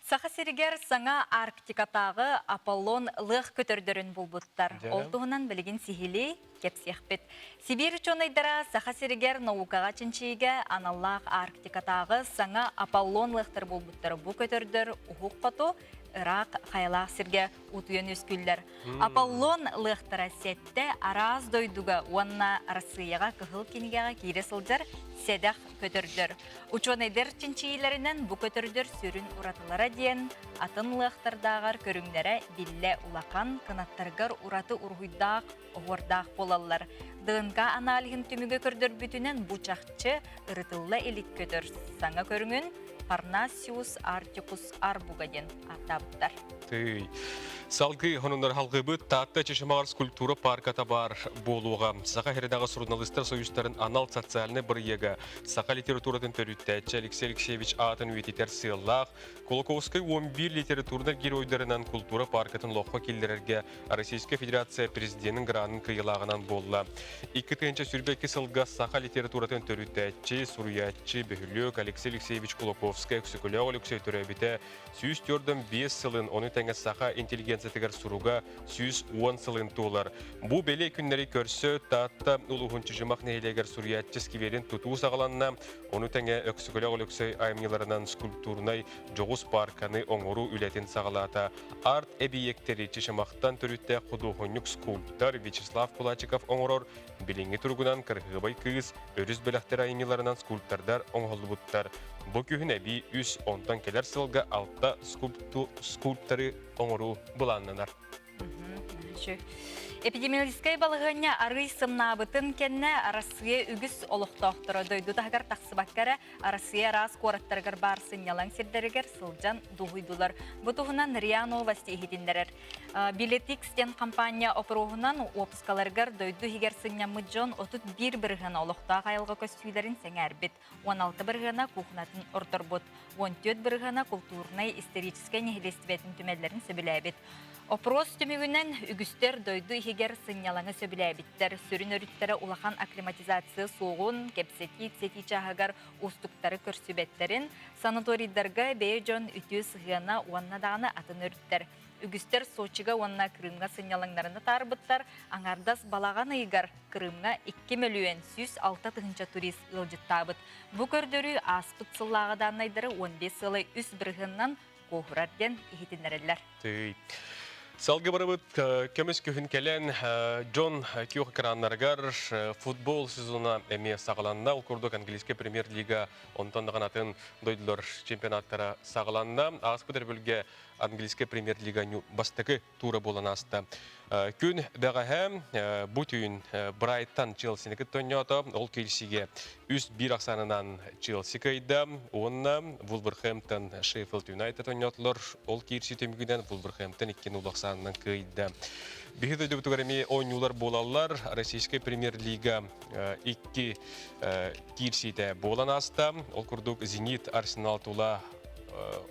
Саха сиригэр саҥа Арктикатааҕы Аполлон лыах көтөрдөрүн булбуттар. Ол туһунан билигин сиһилии кэпсиэхпит. Сибиир учуонайдара Саха сиригэр наукаҕа чинчийиигэ аналлаах Арктикатааҕы саҥа Аполлон лыахтары булбуттар. Бу көтөрдөр уһук хоту, ыраах хайалаах сиргэ утуйан үөскүүллэр. Аполлон лыахтара сэттэ араас дойдуга уонна Арассыыйаҕа Кыһыл кинигэҕэ киирэ сылдьар сэдэх көтөрдөр. Учуонайдар чинчийиилэринэн бу көтөрдөр сүрүн уратылара диэн атын лыахтардааҕар көрүҥнэрэ биллэ улахан, кынаттарыгар ураты уруһуйдаах, оһуордаах буолаллар. ДНК аналиһын түмүгэ көрдөрбүтүнэн бу чахчы ырытылла илик көтөр саҥа көрүҥүн Parnassius arcticus arbuga диэн ааттаабыттар. Тый. Салгыы хонуннар халгыбыт Таатта Чычымаҕар скульптура парката баар буолуоҕа. Саха Хередаҕа суруналыыстар союзтарын анал социальнай бырайыага саха литературатын төрүттээччи Алексей Алексеевич аатын үйэтитэр сыаллаах Кулаковскай 11 литературнай геройдарынан култуура паркатын олоххо киллэрэргэ Российскай Федерация президенин гранын кыайыылааҕынан буолла. 2022 сылга саха литературатын төрүттээччи, суруйааччы, бөһүлүөк Алексей Алексеевич Кулаковскай Өксөкүлээх Өлөксөй төрөөбүтэ 145 сылын, ону тэҥэ саха интеллигенциятыгар суруга 110 сылын туолар. Бу бэлиэ күннэри көрсө Таатта улууһун Чычымах нэһилиэгэр суруйааччы скверин тутуу саҕаланна. Ону тэҥэ Өксөкүлээх Өлөксөй айымньыларынан скульптурнай дьоҕус паарканы оҥоруу үлэтин саҕалаата. Арт-эбийиэктэри Чычымахтан төрүттээх худуоһунньук-скульптор Вячеслав Кулачиков оҥорор. Билиҥҥи туругунан кырыһыабай кыыс өрүс бэлэхтэр айымньыларынан скульптордар оҥоһуллубуттар. Бу күһүн эбии үс, онтон кэлэр сылга алта скульпторы оҥоруу былааннанар. Эпидемиологическай балаһыанньа арыый сымнаабытын кэннэ Арассыыйа үгүс олохтоохторо дойду таһыгар тахсыбакка эрэ Арассыыйа араас куораттарыгар баар сынньалаҥ сирдэригэр сылдьан дуоһуйдулар. Бу туһунан РИА Новости иһитиннэрэр. Билетикс диэн хампаанньа опруоһунан уоппускаларыгар дойду иһигэр сынньаммыт дьон 31 бырыһыана олохтоох айылҕа көстүүлэрин сэҥээрбит, 16 бырыһыана кухнатын ордорбут, 14 бырыһыана култуурунай-историческай нэһилиэстибэтин түмэллэрин сөбүлээбит. Опрос түмүгүнэн үгүстэр дойду иһигэр сынньалаҥы сөбүлээбиттэр. Сүрүн өрүттэрэ улахан акклиматизация суоҕун, кэпсэтии-ипсэтии чааһыгар уустуктары көрсүбэттэрин, санаторийдарга бэйэ дьон үтүө сыһыана уонна даҕаны атын өрүттэр. Үгүстэр Сочига уонна Крымҥа сынньалаҥнарын атаарбыттар. Аҥардас балаҕан ыйыгар Крымҥа 2 мөлүйүөн 106 тыһыынча турист ыалдьыттаабыт. Бу көрдөрүү ааспыт сыллааҕы дааннайдары 15 сыалай үс бырыһыанынан куоһурар диэн иһитиннэрэллэр. Тыый. Салгы барыбыт көмүс күһүн кэлэн дьон күөх экраннарыгар футбол сезона эмиэ саҕаланна. Ол курдук английскай премьер-лига онтон даҕаны атын дойдулар чемпионаттара саҕаланна. Ааспыт өрөбүлгэ английскай премьер-лига бастакы тура буолан ааста. Күн бэҕэһээ бу түүн Брайтон Челсини кытта оонньоото. Ол киирсиигэ 3-1 ахсаанынан Челси кыайда уонна Вулверхэмптон Шеффилд Юнайтед оонньоотулар. Ол киирсии түмүгүнэн Вулверхэмптон 2-0 ахсаанынан кыайда. Биһи дойдубутугар эмиэ оонньуулар буолаллар. Российскай премьер-лига икки киирсиитэ буолан ааста. Ол курдук Зенит Арсенал тула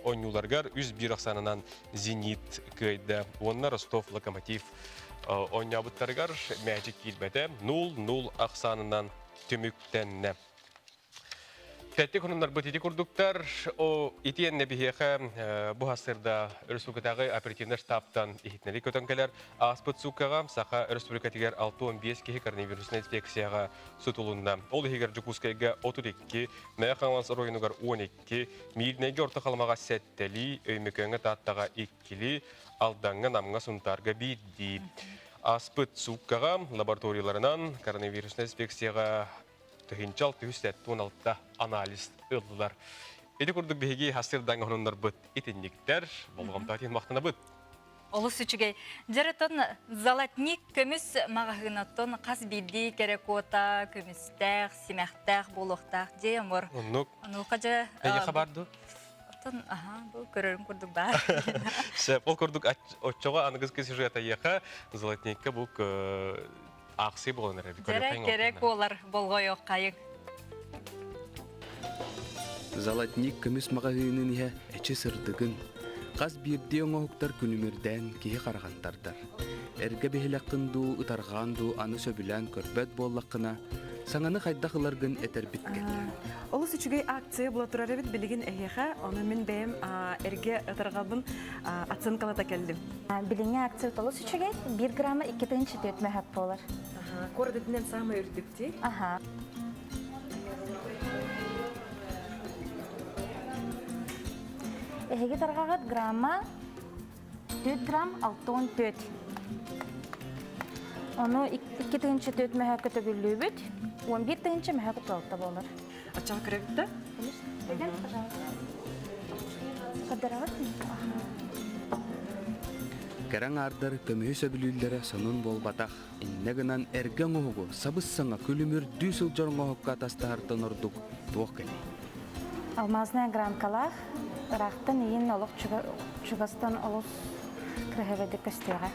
оонньууларыгар 3-1 ахсаанынан Зенит кыайда уонна Ростов Локомотив оонньообуттарыгар мээчик киирбэтэ 0-0 ахсаанынан түмүктэннэ. Тэттик хонуннарбыт ити курдуктар. О итиэннэ биһиэхэ бу хасырда өрөспүүбүлүкэтээҕи оперативнай штабтан иһитиннэри көтөн кэлэр. Ааспыт сууккаҕа Саха Өрөспүүбүлүкэтигэр 65 киһи коронавируснай инфекцияҕа сутулунна. Ол иһигэр Дьокуускайга 32, Мэҥэ Хаҥалас оройуонугар 12, Мииринэйгэ Орто Халымаҕа сэттэлии, Өймөкөөҥҥө Тааттаҕа иккилии, Алдаҥҥа, Намҥа, Сунтаарга биирдии. Ааспыт сууккаҕа лабораторияларынан коронавируснай инспекцияҕа 1676 анализ ыллылар. Ити курдук биһиги хастырдаҥ оһонуннарбыт итинниктэр, болҕомто махтанабыт. Олус үчүгэй. Дьарытын золотник көмүс маҕаһыынаттан хас биирдии кэрэ куота, көмүстээх, симэхтээх буолуохтаах дьиэ омор. Оннук. Онуоха дьэ... Эйиэхэ бар дуу? Оттон, аха, бу көрөрүм курдук баар. Сөп, ол курдук оччоҕо аныгыскы сюжет эйиэхэ золотникка бу аахсыы буолан эрэр. Дьэрэ кэрэ куолар болҕойуоххайыҥ. Золотник көмүс маҕаһыынын иһэ эчи сырдыгын, хас биирдии оҥоһуктар күлүмүрдээн киһи хараҕын тардар. Эргэ биһилэххин дуу, ытарҕаан дуу аны сөбүлээн көрбөт буоллаххына, саҥаны хайдах ыларгын этэрбит кэллэ. Олус үчүгэй акция була турар эбит билигин эһиэхэ, ону мин бэйэм эргэ ытарҕабын оценкалата кэллим. Билиҥҥи акция олус үчүгэй, 1 грамма 2,4 мөһөп буолар. Куорат итинэн саамай үрдүк дии. Аха. Эһиги тарҕаҕыт грамма 4 грамм 64. Ону 2,4 мөһөккө төгүллүүбүт. 11 тыһыынча мөһөк туолта буолар. Аччаҕа көрөбүт да? Конечно. пожалуйста. Көрдөрөҕүт? Кэрэ аҥаардар көмүһү сөбүлүүллэрэ сонун буолбатах. Иннэ гынан эргэ оҥоһугу сабыс-саҥа күлүмүрдүү сылдьар оҥоһукка атастаһартан ордук туох кэлий? Алмазная гранкалаах ыраахтан иин олох чугастан олус кыраһыабайдык көстүөҕэ.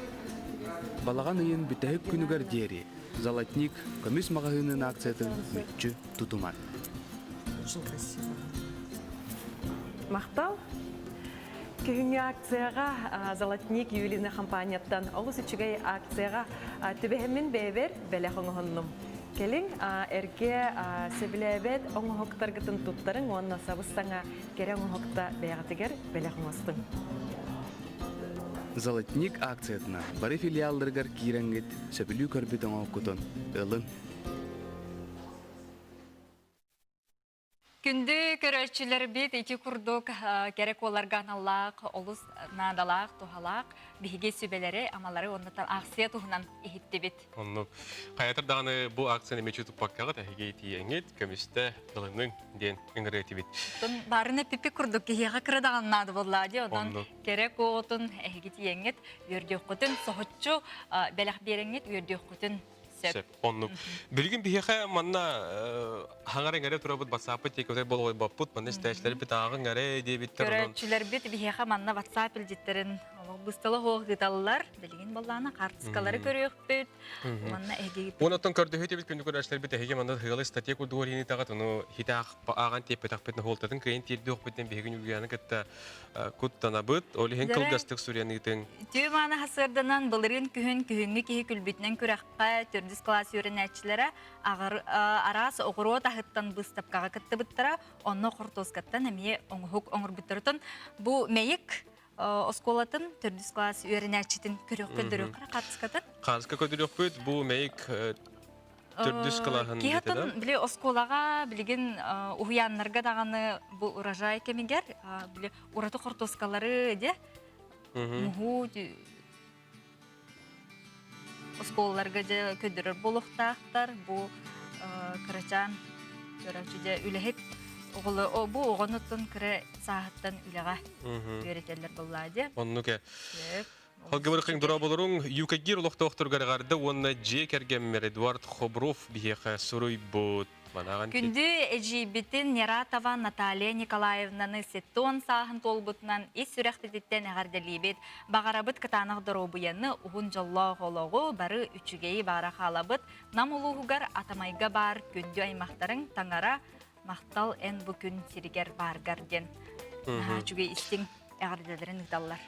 Балаҕан ыйын бүтэһик күнүгэр диэри Золотник көмүс маҕаһыынын акциятын мүччү тутуман. Очень красиво. Махтал. Күһүҥҥү акцияҕа Золотник Юлина компанияттан олус үчүгэй акцияҕа түбэһэммин бэйэбэр бэлэх оҥоһуннум. Кэлиҥ эргэ сөбүлээбэт оҥоһуктаргытын туттарыҥ уонна сабыс-саҥа кэрэ оҥоһукта бэйэҕитигэр бэлэх оҥостуҥ. Золотник акциятына бары филиалларыгар киирэҥҥит сөбүлүү көрбүт оҥоһуккутун ылын. Күндү көрөөччүлэрбит ити курдук кэрэ куоларга аналлаах, олус наадалаах, туһалаах биһиги сүбэлэри, амалары уонна аахсыйа туһунан иһиттибит. Оннук. Хайатар даҕаны бу акцияны мүчү туппаккаҕыт эһиги тиийэҥҥит, көмүстэ ылыныҥ диэн ыҥырыы этибит. Баарын эппиппит курдук киһиэхэ кыра даҕаны наада буоллаа дии, онон кэрэ куотун эһиги тиийэҥҥит үөрдүөххүтүн, соһуччу бэлэх биэрэҥҥит үөрдүөххүтүн сөп. Оннук. Билигин биһиэхэ манна хаҥар эҥэрэ турабыт WhatsApp-пыт тиэкэтэй болҕойбоппут, манна истээччилэрбит ааҕыҥ эрэ диэбиттэр. Көрөөччүлэрбит биһиэхэ манна WhatsApp илдьиттэрин олох быстала суох ыыталлар. Билигин боллаана хаартыскалары көрүөхпүт. Манна эһиги Онон көрдөһүү күндү көрөөччүлэрбит эһиги манна ыалы статья курдук ориентаҕа ону хите ааҕан тиэппэтэхпитин хуолтатын кыайан тиэрдиэхпитин биһиги Ньургуяны кытта куттанабыт. Ол иһин кылгастык суруйан ыытыҥ. Үтүө мааны хасыарданан былырыын күһүн күһүҥҥү киһи күлбүтүнэн күрэххэ төрдүс кылаас үөрэнээччилэрэ араас оҕуруот аһыттан быыстапкаҕа кыттыбыттара. Онно хортуоскаттан эмиэ оҥоһук оҥорбуттарытын бу Мэйик оскуолатын төрдүс кылаас үөрэнээччитин көрүөх көрдөрүөххэ хаартыскатын. Хаартыска көрдөрүөхпүт. Бу Мэйик төрдүс кылааһын Киһи били оскуолаҕа билигин уһуйааннарга даҕаны бу урожай кэмигэр били ураты хортуоскалары де муһу оскуолаларга дьэ көрдөрөр буолуохтаахтар бу кырачаан көрөөччү дьэ үлэһит оҕолор бу оҕонуттан кыра сааһыттан үлэҕэ үөрэтэллэр буоллаа дии. Оннук э. Халгыбыркыҥ дорооболоруҥ Юкагир олохтоохторугар эҕэрдэ уонна дьиэ кэргэммэр Эдуард Хобров биһиэхэ суруйбут. Манаҕын Күндү эдьиийбитин Нератова Наталья Николаевнаны сеттон сааһын туолбутунан ис сүрэхпититтэн эҕэрдэлиибит. Баҕарабыт кытаанах доруобуйаны, уһун дьоллоох олоҕу, бары үчүгэйи баара хаалабыт. Нам улууһугар Атамайга баар күндү аймахтарыҥ таҥара махтал эн бу күн сиригэр бааргар диэн наһаа үчүгэй истиҥ эҕэрдэлэрин ыыталлар.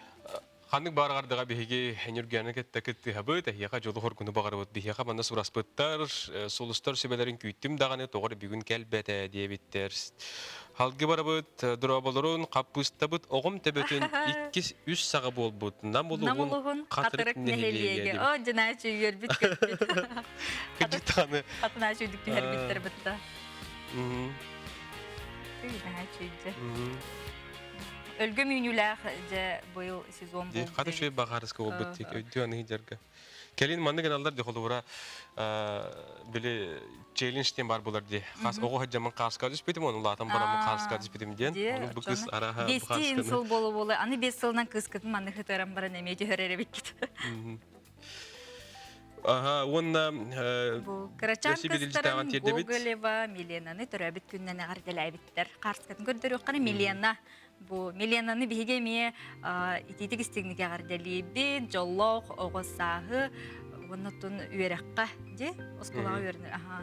Ханнык бааргардыга биһиги Ньургуяны кытта кыттыһабыт, эһиэхэ дьолу-хоргуну баҕарабыт. Биһиэхэ манна сураспыттар, сулустар сүбэлэрин күүттүм даҕаны, тоҕо эрэ бүгүн кэлбэтэ диэбиттэр. Халгы барабыт, дорооболорун, хаппыыстабыт оҕом төбөтүн иккис үс саҕа буолбут. Нам улууһун Хатырык нэһилиэгэ. О, дьанаачы үөрбүт көппүт. Кырдьык даҕаны. Хатынаачы үрдүк түһэрбиттэр бытта. Наһаа Өлгөм үүнүүлээх дьэ быйыл сезон буолбут. Хата үчүгэй баҕарыска буолбут тик өйдүү аны дьарга. Кэлин маннык гыналлар ди холобура били челлендж диэн бар булар ди. Хас оҕо хаджамын хааска түспүтүм, оны улаатан бараммын хааска түспүтүм диэн. Оны бу кыз араха Бестиин сыл болу болу, аны бес сылынан кыскытын манны хытыран баран эмиэ түһэрэр эбиккит. Аха, уонна Бу кырачаан кыстарын Гоголева Миленаны төрөөбүт күннэн эҕэрдэлээбиттэр. Хаарскатын көрдөрүөххэ Милена бу Миленаны биһиги эмиэ итиитик истиҥник эҕэрдэлиибит, дьоллоох оҕо сааһы уонна тун үөрэххэ дии оскуолаҕа үөрэнэр аха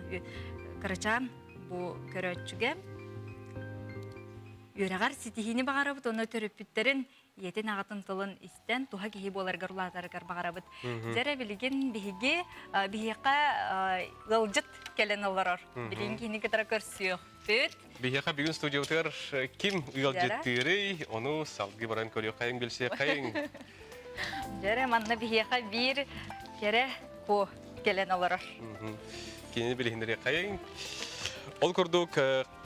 кырачаан бу көрөөччүгэ үөрэҕэр ситиһиини баҕарабыт уонна төрөппүттэрин ийэтин аҕатын тылын истэн туһа киһи буоларгар улаатарыгар баҕарабыт. Дьэрэ билигин биһиги биһиэхэ ыалдьыт кэлэн олорор. Билигин киһини кытары көрсүөхпүт. Биһиэхэ бүгүн студиябытыгар ким ыалдьыттыырый, ону салгыы баран көрүөххэйиҥ, билсиэххэйиҥ. Дьэрэ манна биһиэхэ биир кэрэ куо кэлэн олорор. Кинини билиһиннэриэххэйиҥ. Ол курдук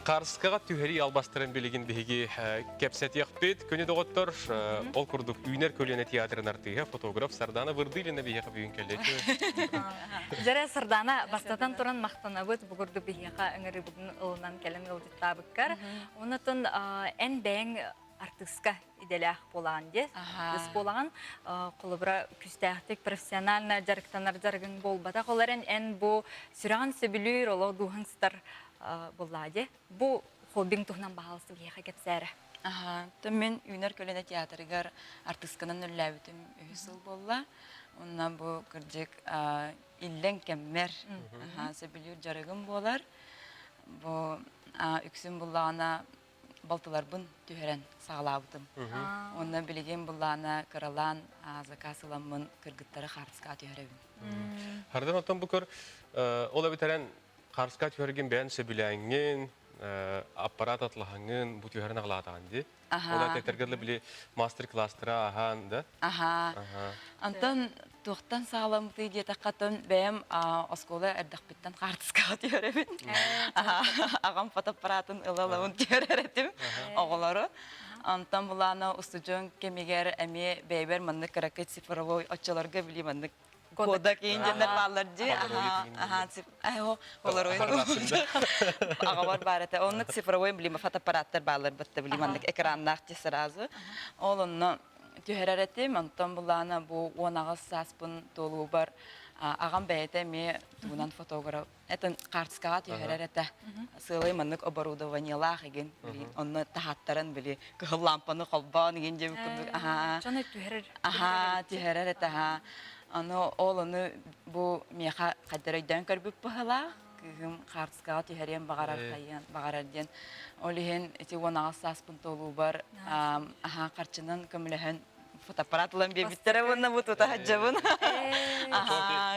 Карскаҕа түһэрии албастарын билигин биһиги кэпсэтиэхпит. Күнү доҕоттор, ол курдук Үүнэр көлүөнэ театрын артыыһа, фотограф Сардана Вырдылина биһиэхэ бүгүн кэллэ. Дьэрэ Сардана, бастатан туран махтанабыт бу курдук биһиэхэ ыҥырыыбытын ылынан кэлэн ыалдьыттаабыккар. Оннотон эн бэйэҥ артыыска идэлээх буолаҕын дии. Артыыс буолаҕын. Холобура, күүстээхтик профессионально дьарыктанар дьарыгыҥ буолбатах. Ол эрэн эн бу сүрэҕин сөбүлүүр, олох дууһаҥ сытар буоллаа дии. Бу хоббиҥ туһунан баһаалыста биһиэхэ кэпсээрэ. Аха, мин Үүнэр көлүөнэ театрыгар артыысканан үлэлээбитим үһүс сыл буолла. Онно бу кырдьык иллэҥ кэммэр сөбүлүүр дьарыгым буолар. Бу үксүн буллаҕына балтыларбын түһэрэн саҕалаабытым. Уонна билигин былаана кыралаан заказ ыламмын кыргыттары хаартыскаҕа түһэрэбин. Хардан оттон бу көр ол эбитэрэн хаартыскаҕа түһэргин бэйэн сөбүлээҥҥин, аппарат атлаһаҥҥын бу түһэрэн аҕалаатаҕын дии. Ол этэргэ били мастер-класстара аһаан да? Аха. Антон туохтан саҕаламмытый диэтэххэ, оттон бэйэм оскуола эрдэхпиттэн хаартыскаҕа түһэрэбин. Аҕам фотоаппаратын ыла-ылабын түһэрэр этим оҕолору. Онтон былаана устудьуон кэмигэр эмиэ бэйэбэр маннык кыракый цифровой оччолорго били маннык Кодак индианнар бааллар дии. Аха, аха, Polaroid. Аҕабар баар этэ. Оннук цифровой билим фотоаппараттар бааллар бытта били маннык экраннаах ти сразу. Ол онно түһэрэр этим. Онтон булаана бу 18 сааспын туолуубар аҕам бэйэтэ эмиэ тугунан фотограф этин хаартыскаҕа түһэрэр этэ. Сыалай маннык оборудованиелаах игин били онно таһааттаран били кыһыл лампаны холбоон игин диэбит курдук аха Дьону түһэрэр аха түһэрэр этэ аха Аны ол ону бу миэхэ хайдах өйдөөн көрбүт быһыылаах кыыһым хаартыскаҕа түһэриэн баҕарар хайыан баҕарар диэн ол иһин ити 18 сааспын туолуубар аһаа харчынан көмөлөһөн фотоаппарат ылан биэрбиттэрэ уонна бу тута сылдьабын.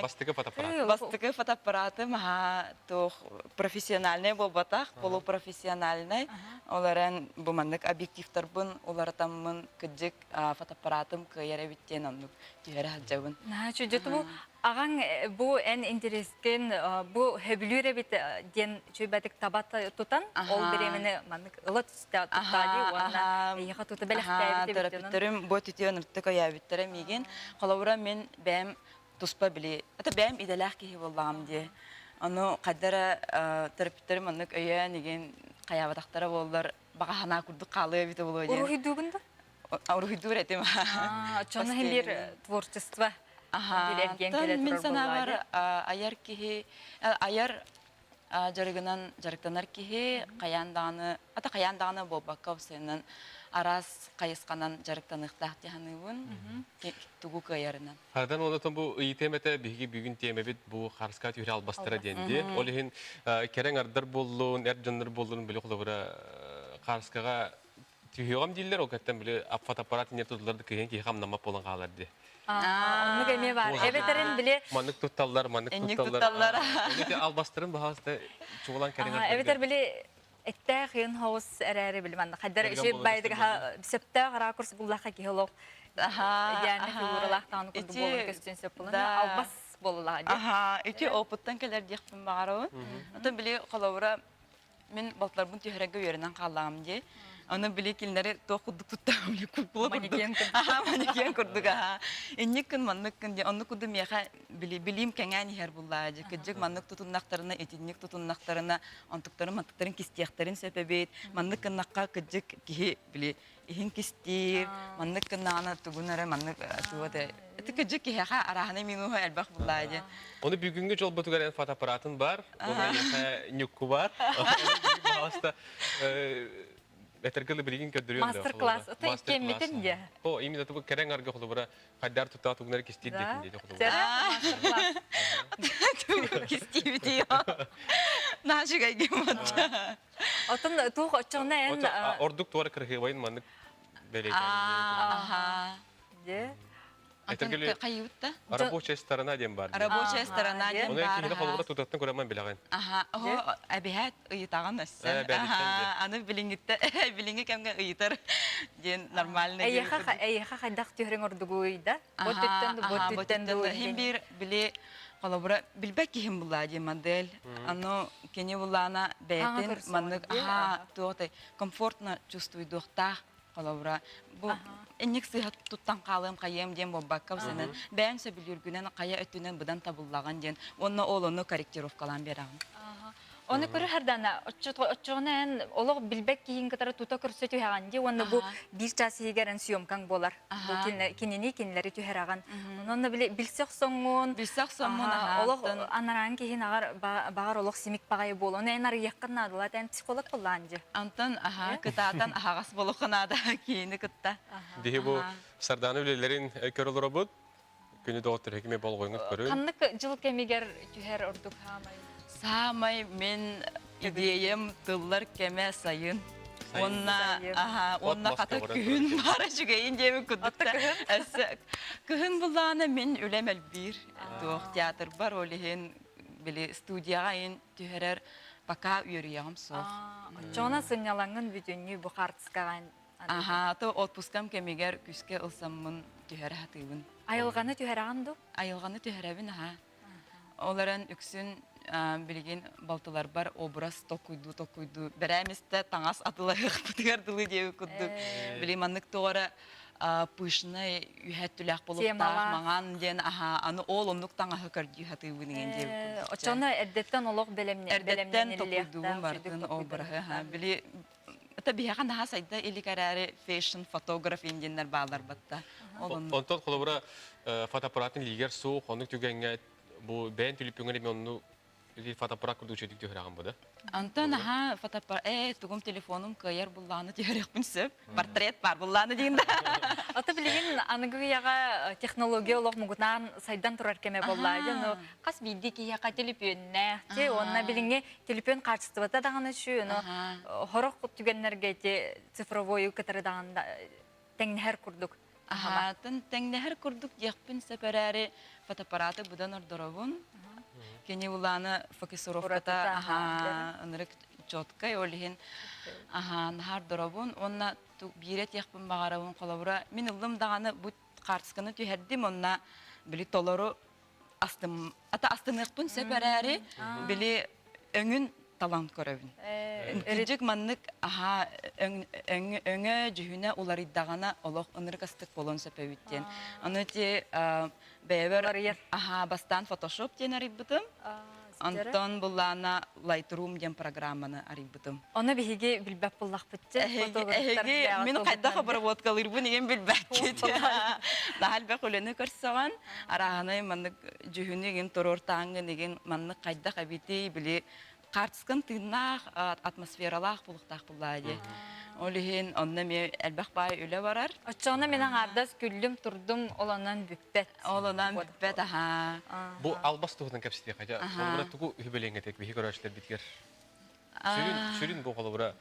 Бастакы фотоаппарат. Бастакы фотоаппаратым аһаа туох профессиональнай буолбатах, полупрофессиональнай. Ол эрэн бу маннык объективтарбын уларытаммын кырдьык фотоаппаратым кыайар эбит диэн оннук түһэрэ сылдьабын. Наһаа үчүгэй. Бу аҕаҥ бу эн интэриэскин бу сөбүлүүр эбит диэн үчүгэйдик таба тутан ол бириэмэни маннык ыла түстэ туттаа дии уонна эйиэхэ тута бэлэхтээбит эбит Төрөппүттэрим бу түтүөн ыртык өйөөбүттэрэ миигин. Холобура мин бэйэм туспа били это бэйэм идэлээх киһи буоллаҕым дии. Ону хайда эрэ төрөппүттэрим оннук өйөөн игин хайаабатахтара буоллар. баҕа санаа курдук хаалыа эбитэ буолуо диэн. Уруһуйдуугун да? Уруһуйдуур этим. Оччону бир творчество Мин санаабар айар киһи айар дьарыгынан дьарыктанар киһи хайаан даҕаны ата хайаан даҕаны буолбакка усайынан араас хайысханан дьарыктаныахтаах дии саныыбын тугу кыайарынан. Хадан онотон бу ыйытыам этэ биһиги бүгүн тиэмэбит бу харыска түһэрэ албастара диэн диэн. Ол иһин кэрэҥ ардар буоллун, эр дьоннор буоллун били холобура харыскаҕа түһүөҕүм дииллэр, ол кэттэн били фотоаппарат инньэ тутуллар да кыһын киһи хамнаммат буолан хаалар дии. Оннук эмиэ баар. Эбэтэрин били Маннык тутталлар, маннык тутталлар. Ити албастарын баһаалыста чуолаан кэриҥ Эбэтэр били эттээх ыйын хоус эрээри били манна хайдар үчүгэй байдыга сөптөөх ракурс буллахха киһи олох идеальный фигуралаах даҕаны курдук буолан көстүөн сөп буолан албас буоллаҕа дии. Аха, ити опыттан кэлэр диэхпин баҕарабын. Оттон били холобура мин балтыларбын түһэрэргэ үөрэнэн хааллаҕым дии. Аны били кинилэри туох курдук туттаҕым били кукула курдук. Аха, манекен курдук аха. Инник күн маннык күн дии. Оннук курдук миэхэ били билиим кэҥээн иһэр буллаа дии. Кырдьык маннык тутуннахтарына, итинник тутуннахтарына, онтуктарын мантыктарын кистиэхтэрин сөп эбит. Маннык гыннахха кырдьык киһи били иһин кистиир, маннык гыннаҕына тугун эрэ маннык туга да ити кырдьык киһиэхэ арааһынай минуһа элбэх буллаа дии. Ону бүгүҥҥү дьолбутугар эн фотоаппаратын бар, уонна эйиэхэ ньукку бар. Пожалуйста, этэргэ билигин көрдөрүөм да. Мастер-класс. Это иккиэммитин дии. О, именно тубу кэрэҥ арга холобура хайдар тутаа тугунары кистиир диэтин диэти холобура. Мастер-класс. Кистиибити. Наашыгайгым отча. Отон туох оччоҕуна эн Ордук туора кырыһыабайын маннык бэлиэтээн. Аха. Де. Этэргели Хайыбытта? Рабочая сторона диэн бар. Рабочая сторона диэн Оны бар. киһини холобура тутаттан көрөмөн билэҕин. Аха, о, эбиһээт ыйытаҕын өссө. Аха, аны билиҥҥиттэ билиҥҥи кэмҥэ ыйытар диэн нормально. Эйиэхэ эйиэхэ хайдах түһэриҥ ордугуй да? Бот үттэн бот үттэн ду. Хим бир били холобура билбэт киһим булла диэн модель. Аны кини буллаана бэйэтин маннык аха туотай комфортно чувствуйдуохтаах холобура бу инник сыыһа туттан хаалыам хайыам диэн буолбакка сенен бэйэҥ сөбүлүүргүнэн хайа өттүнэн быдан табыллаҕын диэн уонна ол ону корректировкалаан биэрэҕин. Оны көрө хардана оччоҕуна эн олох билбэт киһин кытары тута көрсө түһэҕин дии уонна бу биир чаас иһигэр эн съемкаҥ буолар. Бу кинини кинилэри түһэрэҕин. Онон били билсэ охсоҥҥун билсэ охсоҥҥун олох анараан киһин аҕар баҕар олох симик баҕайы буол. Ону эн арыйыаххын наадалаат эн психолог буоллаан дии. Антон аха кытаатан аһаҕас буолуохха наада киһини кытта. Биһи бу Сардаана үлэлэрин көрө олоробут. Күнү доҕоттор хекиме болҕойгут көрүн. Ханнык жыл кэмигэр түһэр ордук хаамай? Саамай мен идеям тыллар кэмэ сайын. Уонна аха уонна хата күһүн баара үчүгэйин диэбит курдук Кыһын буллаана мин үлэм элбиир. Туох театрбар ол иһин били студияҕа ин түһэрэр пока үөрүйэҕим суох. Оччоҕуна сынньалаҥҥын бүтүннүү бу хаартыскаҕа Аһаа, то отпускам кэмигэр күскэ ылсаммын түһэрэ сатыыбын. Айылҕаны түһэрэҕин дуу? Айылҕаны түһэрэбин, аһаа. Ол эрэн үксүн билигин балтыларбар образ толкуйдуу-толкуйдуу бэрээмистэ таҥас атылаһыахпытыгар дылы диэбит курдук. Били маннык тоҕо эрэ пышный үһэттүлээх болуктаах маҥан диэн аһаа аны ол оннук таҥаһы көрдүү сатыыбын иҥин диэбит курдук. Оччону эрдэттэн олох бэлэмнэниллиэхтээх. Эрдэттэн толкуйдуубун бардын обраһы аһаа. Били Это биһиэхэ наһаа сайда илик эрээри фэшн фотограф диэннэр бааллар батта. Онтон холобура фотоаппаратын илиигэр суох, оннук түгэҥҥэ бу бэйэн түлүпүҥэр эми онну фотоаппарат курдук үчүгдүк түһэрэҕин бу да? Антон аха фотоаппарат э тугум телефонум кыайар буллааны түһэриэхпин сөп. Портрет бар буллааны диин да. Ата билигин аныгы үйэҕэ технология олох мугутаан сайдан турар кэмэ буолла. Дьэ, хас биирдии киһиэхэ төлөпүөннээх, уонна билиҥҥи Телефон хаачыстыбата даҕаны үчү, ону хорох түгэннэргэ ити цифровойу кытары даҕаны тэҥнэһэр курдук. Аһаатын тэҥнэһэр курдук диэхпин сөп эрээри фотоаппараты быдан ордоробун. Кини улаана фокусировката аһаа ынырык четкай ол иһин аһаа наһаа ордоробун уонна биирэ этиэхпин баҕарабын холобура мин ыллым даҕаны бу хаартысканы түһэрдим онно били толору астым ата астыныахпын сөп эрээри били өҥүн талан көрөбүн. Кырдьык маннык аһаа өҥө дьүһүнэ уларыйдаҕына олох ынырык астык буолуон сөп эбит диэн. Аны ти бэйэбэр аһаа бастаан фотошоп диэн арыйбытым. Онтон буллаана Lightroom диэн программаны арыйбытым. Ону биһиги билбэт буллахпытчы. Эһиги мин хайдах обработкалыырбын игин билбэккит. Наһаа элбэх үлэни көрсөҕөн, арааһынай маннык дьүһүнү игин туруортааҥҥын игин маннык хайдах эбитий били хаартыскан тыыннаах атмосфералаах булуктаах буллаа дии. Ол иһин онно эмиэ элбэх баай үлэ барар. Оччоҕуна мин аҥаардас күллүм турдум ол онон бүппэт. Ол онон бүппэт аһаа. Бу албас туһунан кэпсэтиэх этэ. Холобура тугу үһүбэлиэҥ биһи көрөөччүлэрбитигэр. Сүрүн сүрүн бу холобура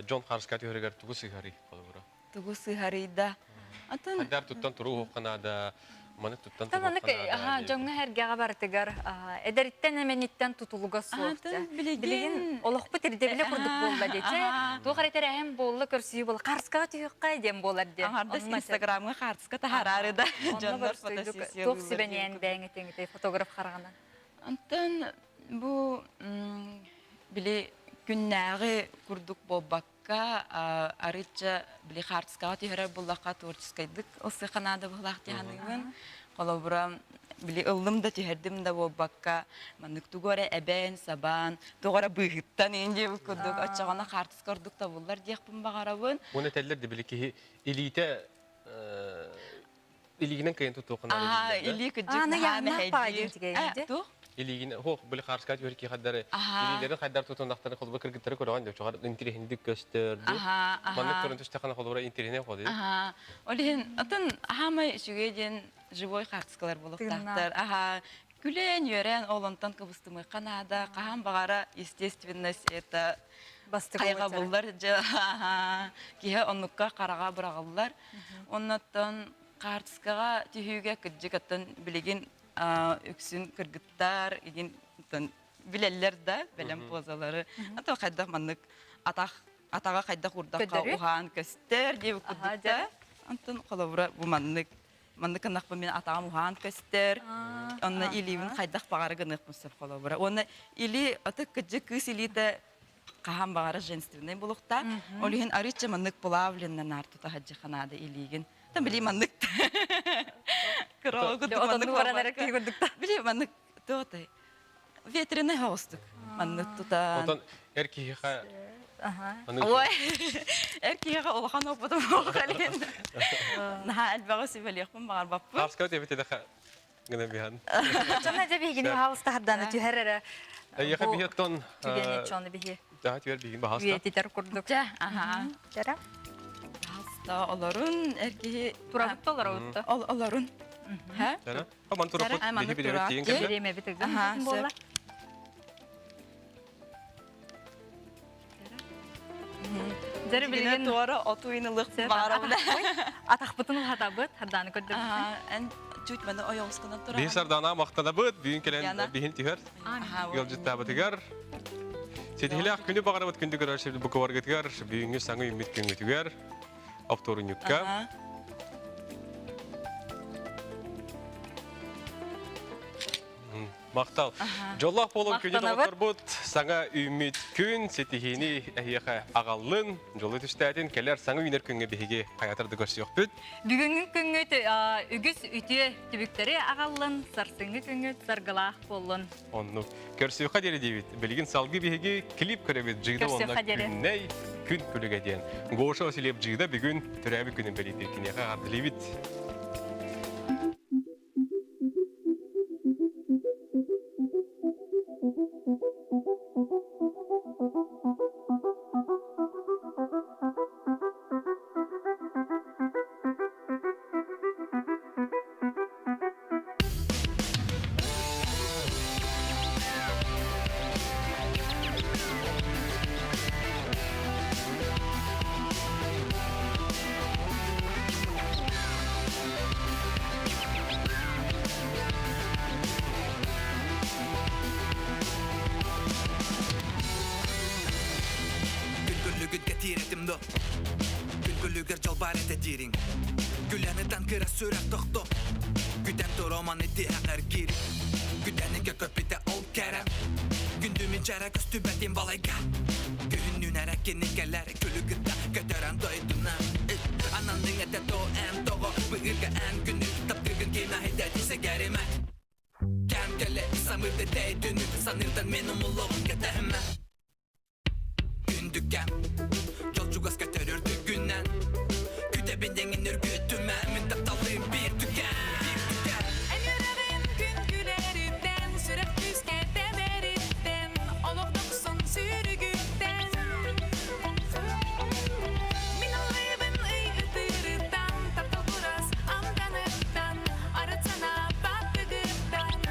дьон харыска түһэригэр тугу сыһарый холобура? Тугу сыһарыйда? Атын Хайдар туттан туруу уһукка наада, маны туттан Маннык дьоҥҥо эргэҕэ барытыгар эдэриттэн эмэниттэн тутулуга суох. Билигин олохпут ирдэбилэ курдук буолла диэчэ. Туох эрэ тэрээһин буолла, көрсүһүү буолла. Харыскаҕа түһүөххэ диэн буолар диэн. Аҥардас Инстаграмҥа хаартыска таһараары да дьоннор фотосессия Туох сүбэниэн бэйэҥ этиҥ фотограф хараҕынан? Онтон бу били күннээҕи курдук буолбакка арыычча били хаартыскаҕа түһэрэр буллахха творческайдык ылсыахха наада быһылаах дии саныыбын. Холобура, били ыллым да түһэрдим да буолбакка, маннык тугу эрэ эбэн, сабан, тугу эрэ быыһыттан иин диэбит курдук оччоҕуна хаартыска ордук табыллар диэхпин баҕарабын. Уонна этэллэр да били киһи илиитэ Илиигинэн кыайан тутуоххун Аа, илии кыдьык наһаа мэһэйдиир. Туох? Илиигин хоох били хаарскаат үөр хардары илиилэрин хайдар тутуннахтарын холобура кыргыттары көрөҕүн деп чоҕар интириһиндик көстөр маннык туран түстэххинэ холобура интириһинэ ходи. Аха. Ол иһин атын аһаамай үчүгэй диэн живой хаартыскалар буолуохтаахтар. Аха. Күлэн, үөрэн, ол онтон кыбыстымыахха наада. Хаһан баҕара естественность это хайҕа буллар киһи оннукка хараҕа быраҕыллар. Оннуттан хаартыскаҕа түһүүгэ кырдьык оттон билигин үксүн кыргыттар игин билэллэр да бэлэм позалары. А то хайдах маннык атах атаҕа хайдах урдахха уһаан көстөр диэбит курдук да. Онтон холобура бу маннык маннык гыннахпын мин атаҕым уһаан көстөр. Онно илиибин хайдах баҕара гыныахпын сөп холобура. Уонна или аты кырдьык кыыс илиитэ хаһан баҕара женственный булуктаах. Ол иһин арыычча маннык плавленный наар тута сылдьыха наада илиигин. Там били маннык кыра курдук маннык баран эрэ киһи курдук Били маннык туотай ветреный хоҕустук маннык тутан. Онтон эр киһиэхэ Ой, эр киһиэхэ улахан опытым суох кэлин. Наһаа элбэҕи сүбэлиэхпин баҕарбаппын. Хаарскаут эбит эдэхэ гына биһан. Чонно дьэ биһигини хаалыста харданы түһэр эрэ. Эйиэхэ биһи оттон түгэни чону биһи. Daha түһэр биһигин баһаста. Үйэтитэр курдук. Дьэ, аха. Дьэрэ. Баһаста олорун эр киһи турабыт олоробут. Ол олорун. Ха? Дьэрэ. Аман тураппыт биһи билэбит тиийэн кэллэ. Бириэмэбит ыгым буолла. Дьэрэ билигин туора отуйун ылык баарабыт. Атахпытын уһатабыт, хардааны көрдөрбүт. Эн чуть маны ойоҕускунан турар. Биһи сардаана махтанабыт, бүгүн кэлэн биһин түһэр. Ыалдьыттаабытыгар Ситиһилээх күнү баҕарабыт күндү көрөөччү букваргытыгар бүгүҥҥү саҥа үүммүт күҥҥүтүгэр оптуорунньукка Махтал. Дьоллоох буолун күнү доҕотторбут, саҥа үүммүт күн ситиһиини эһиэхэ аҕаллын, дьолу түстээтин, кэлэр саҥа үүнэр күҥҥэ биһиги хайатар да көрсүөхпүт. Бүгүҥҥү күҥҥүт үгүс үтүө түбүктэри аҕаллын, сарсыҥҥы күҥҥүт саргылаах буоллун. Оннук. Көрсүөххэ диэри диибит. Билигин салгыы биһиги клип көрөбүт Джида уонна Күннэй күн күлүгэ диэн. Гоша Васильев Джида бүгүн төрөөбүт күнүн бэлиэтиир киниэхэ эҕэрдэлиибит. Күн кэтиир до Күн күлүгэр дьалбаар этэ диириҥ Күлэни кыра сүрэх тохто Күтэн туроман итиэхэр киир Күтэнигэ көппүтэ ол кэрэ Күндү мичээрэ көстүбэтин балайга Күһүннүүн эрэ кини кэлэр күлү кытта көтөрөн дойдуна Ананныҥ этэ то эн тоҕо быһыырга эн күнү Таптыыргын ким аһыйда тисе кэримэ Кэм кэлэ. Самырды тәйтүнү Санырдан мен умуллоғын кәтәһімә Күндүккә Жол чугаска төрөр түгүннән Күтәбин деңин өргүтүмә Мин тапталым бир түкән Эн үрэҕин күн күлэриттэн, сүрэх күүскэ тэбэриттэн, олох дохсун сүүрүгүттэн. Мин ыллыыбын ый ытыырыттан, таптал курас амтаныттан, арыт санаа баттыгыттан.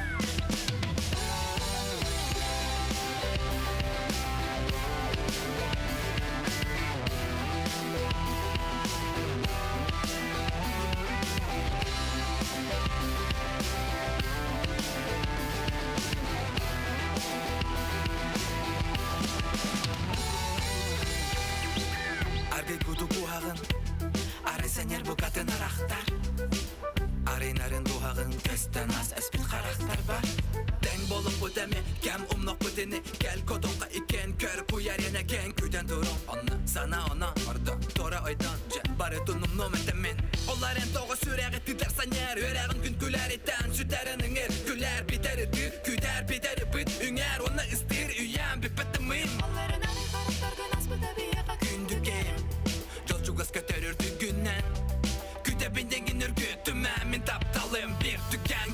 Аргый куту куһаҕын Арай сэнэр букатын арахтар Арыйнарын дуһаҕын көстөн ас эспит харахтар бар Тэҥ болуппут эми кэм умнохпут ини Кэл котоҥха иккен көр куйарена кэн күтэн турун Онно сана она ордо тора ойдон Дьэ барытын умнуом этэ мин Олар эн тоҕо сүрэҕи тытар саньар Үөрэҕин күн күлэриттэн сүтэрэн ыҥыр Күлэр битэр ытыыр күтэр битэр ыпыт Үҥэр уонна ыстыыр үйэм бүппэт тымын Олларын арый харахтаргын аспыта биһиэхэ Күндүкэм Дьол чугас көтөрөр түгүнэн Күтэбин деңин өргүтүмэ Мин тапталым бир түгэн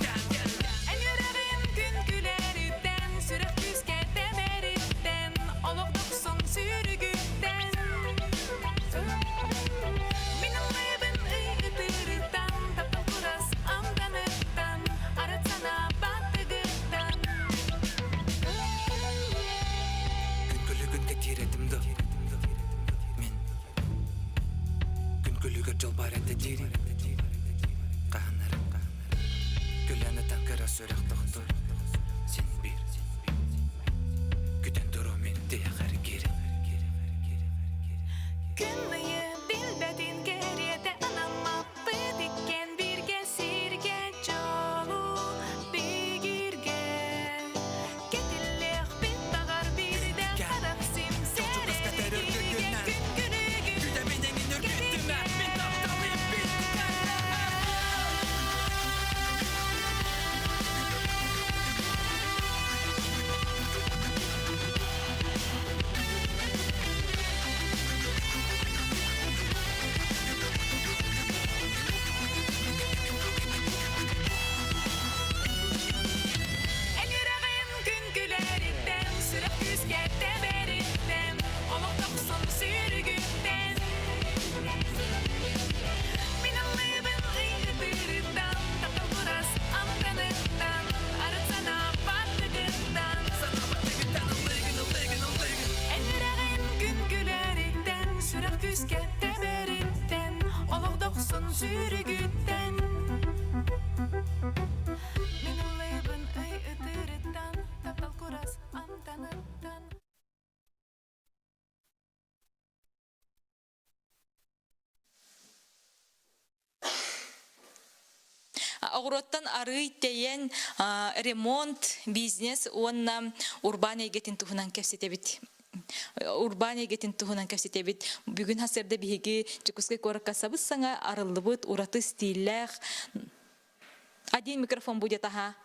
Эн үөрэҕин күн күлэриттэн, сүрэх күүскэ тэбэриттэн, олох дохсун сүүрүгүттэн. Мин ыллыыбын ый ытыырыттан, таптал курас амтаныттан, арыт санаа баттыгыттан. Күн күлүгүн кэтиир этим да Мин Күн күлүгэр дьол бар этэ диирим Хаһанар Күлэн ытан кыра сүрэх тохтор Син биир Күтэн туруо мин тиһэҕэр киирин Күн ыйы билбэтин кэриэтэ анаммаппыт иккен бииргэ сиргэ дьолу бигиргэ Кэтиллиэхпит баҕар биирдэ харах симсэрэр киригэ күн күнүгүн Эн үрэҕин күн күлэриттэн, сүрэх күүскэ тэбэриттэн, олох дохсун сүүрүгүттэн. Мин ыллыыбын ый ытыырыттан, таптал курас амтаныттан, арыт санаа баттыгыттан. Эн үрэҕин күн күлэриттэн, сүрэх күүскэ тэбэриттэн, олох дохсун сүүрүгүттэн. Мин ыллыыбын ый ытыырыттан, таптал курас амтаныттан. Оҕуруоттан арыый тэйэн ремонт, бизнес уонна урбаан эйгэтин туһунан кэпсэтэбит. Урбаан эйгэтин туһунан кэпсэтэбит. Бүгүн сарсыарда биһиги Дьокуускай куоракка сабыс-саҥа арыллыбыт ураты стиллээх один микрофон будет, ага.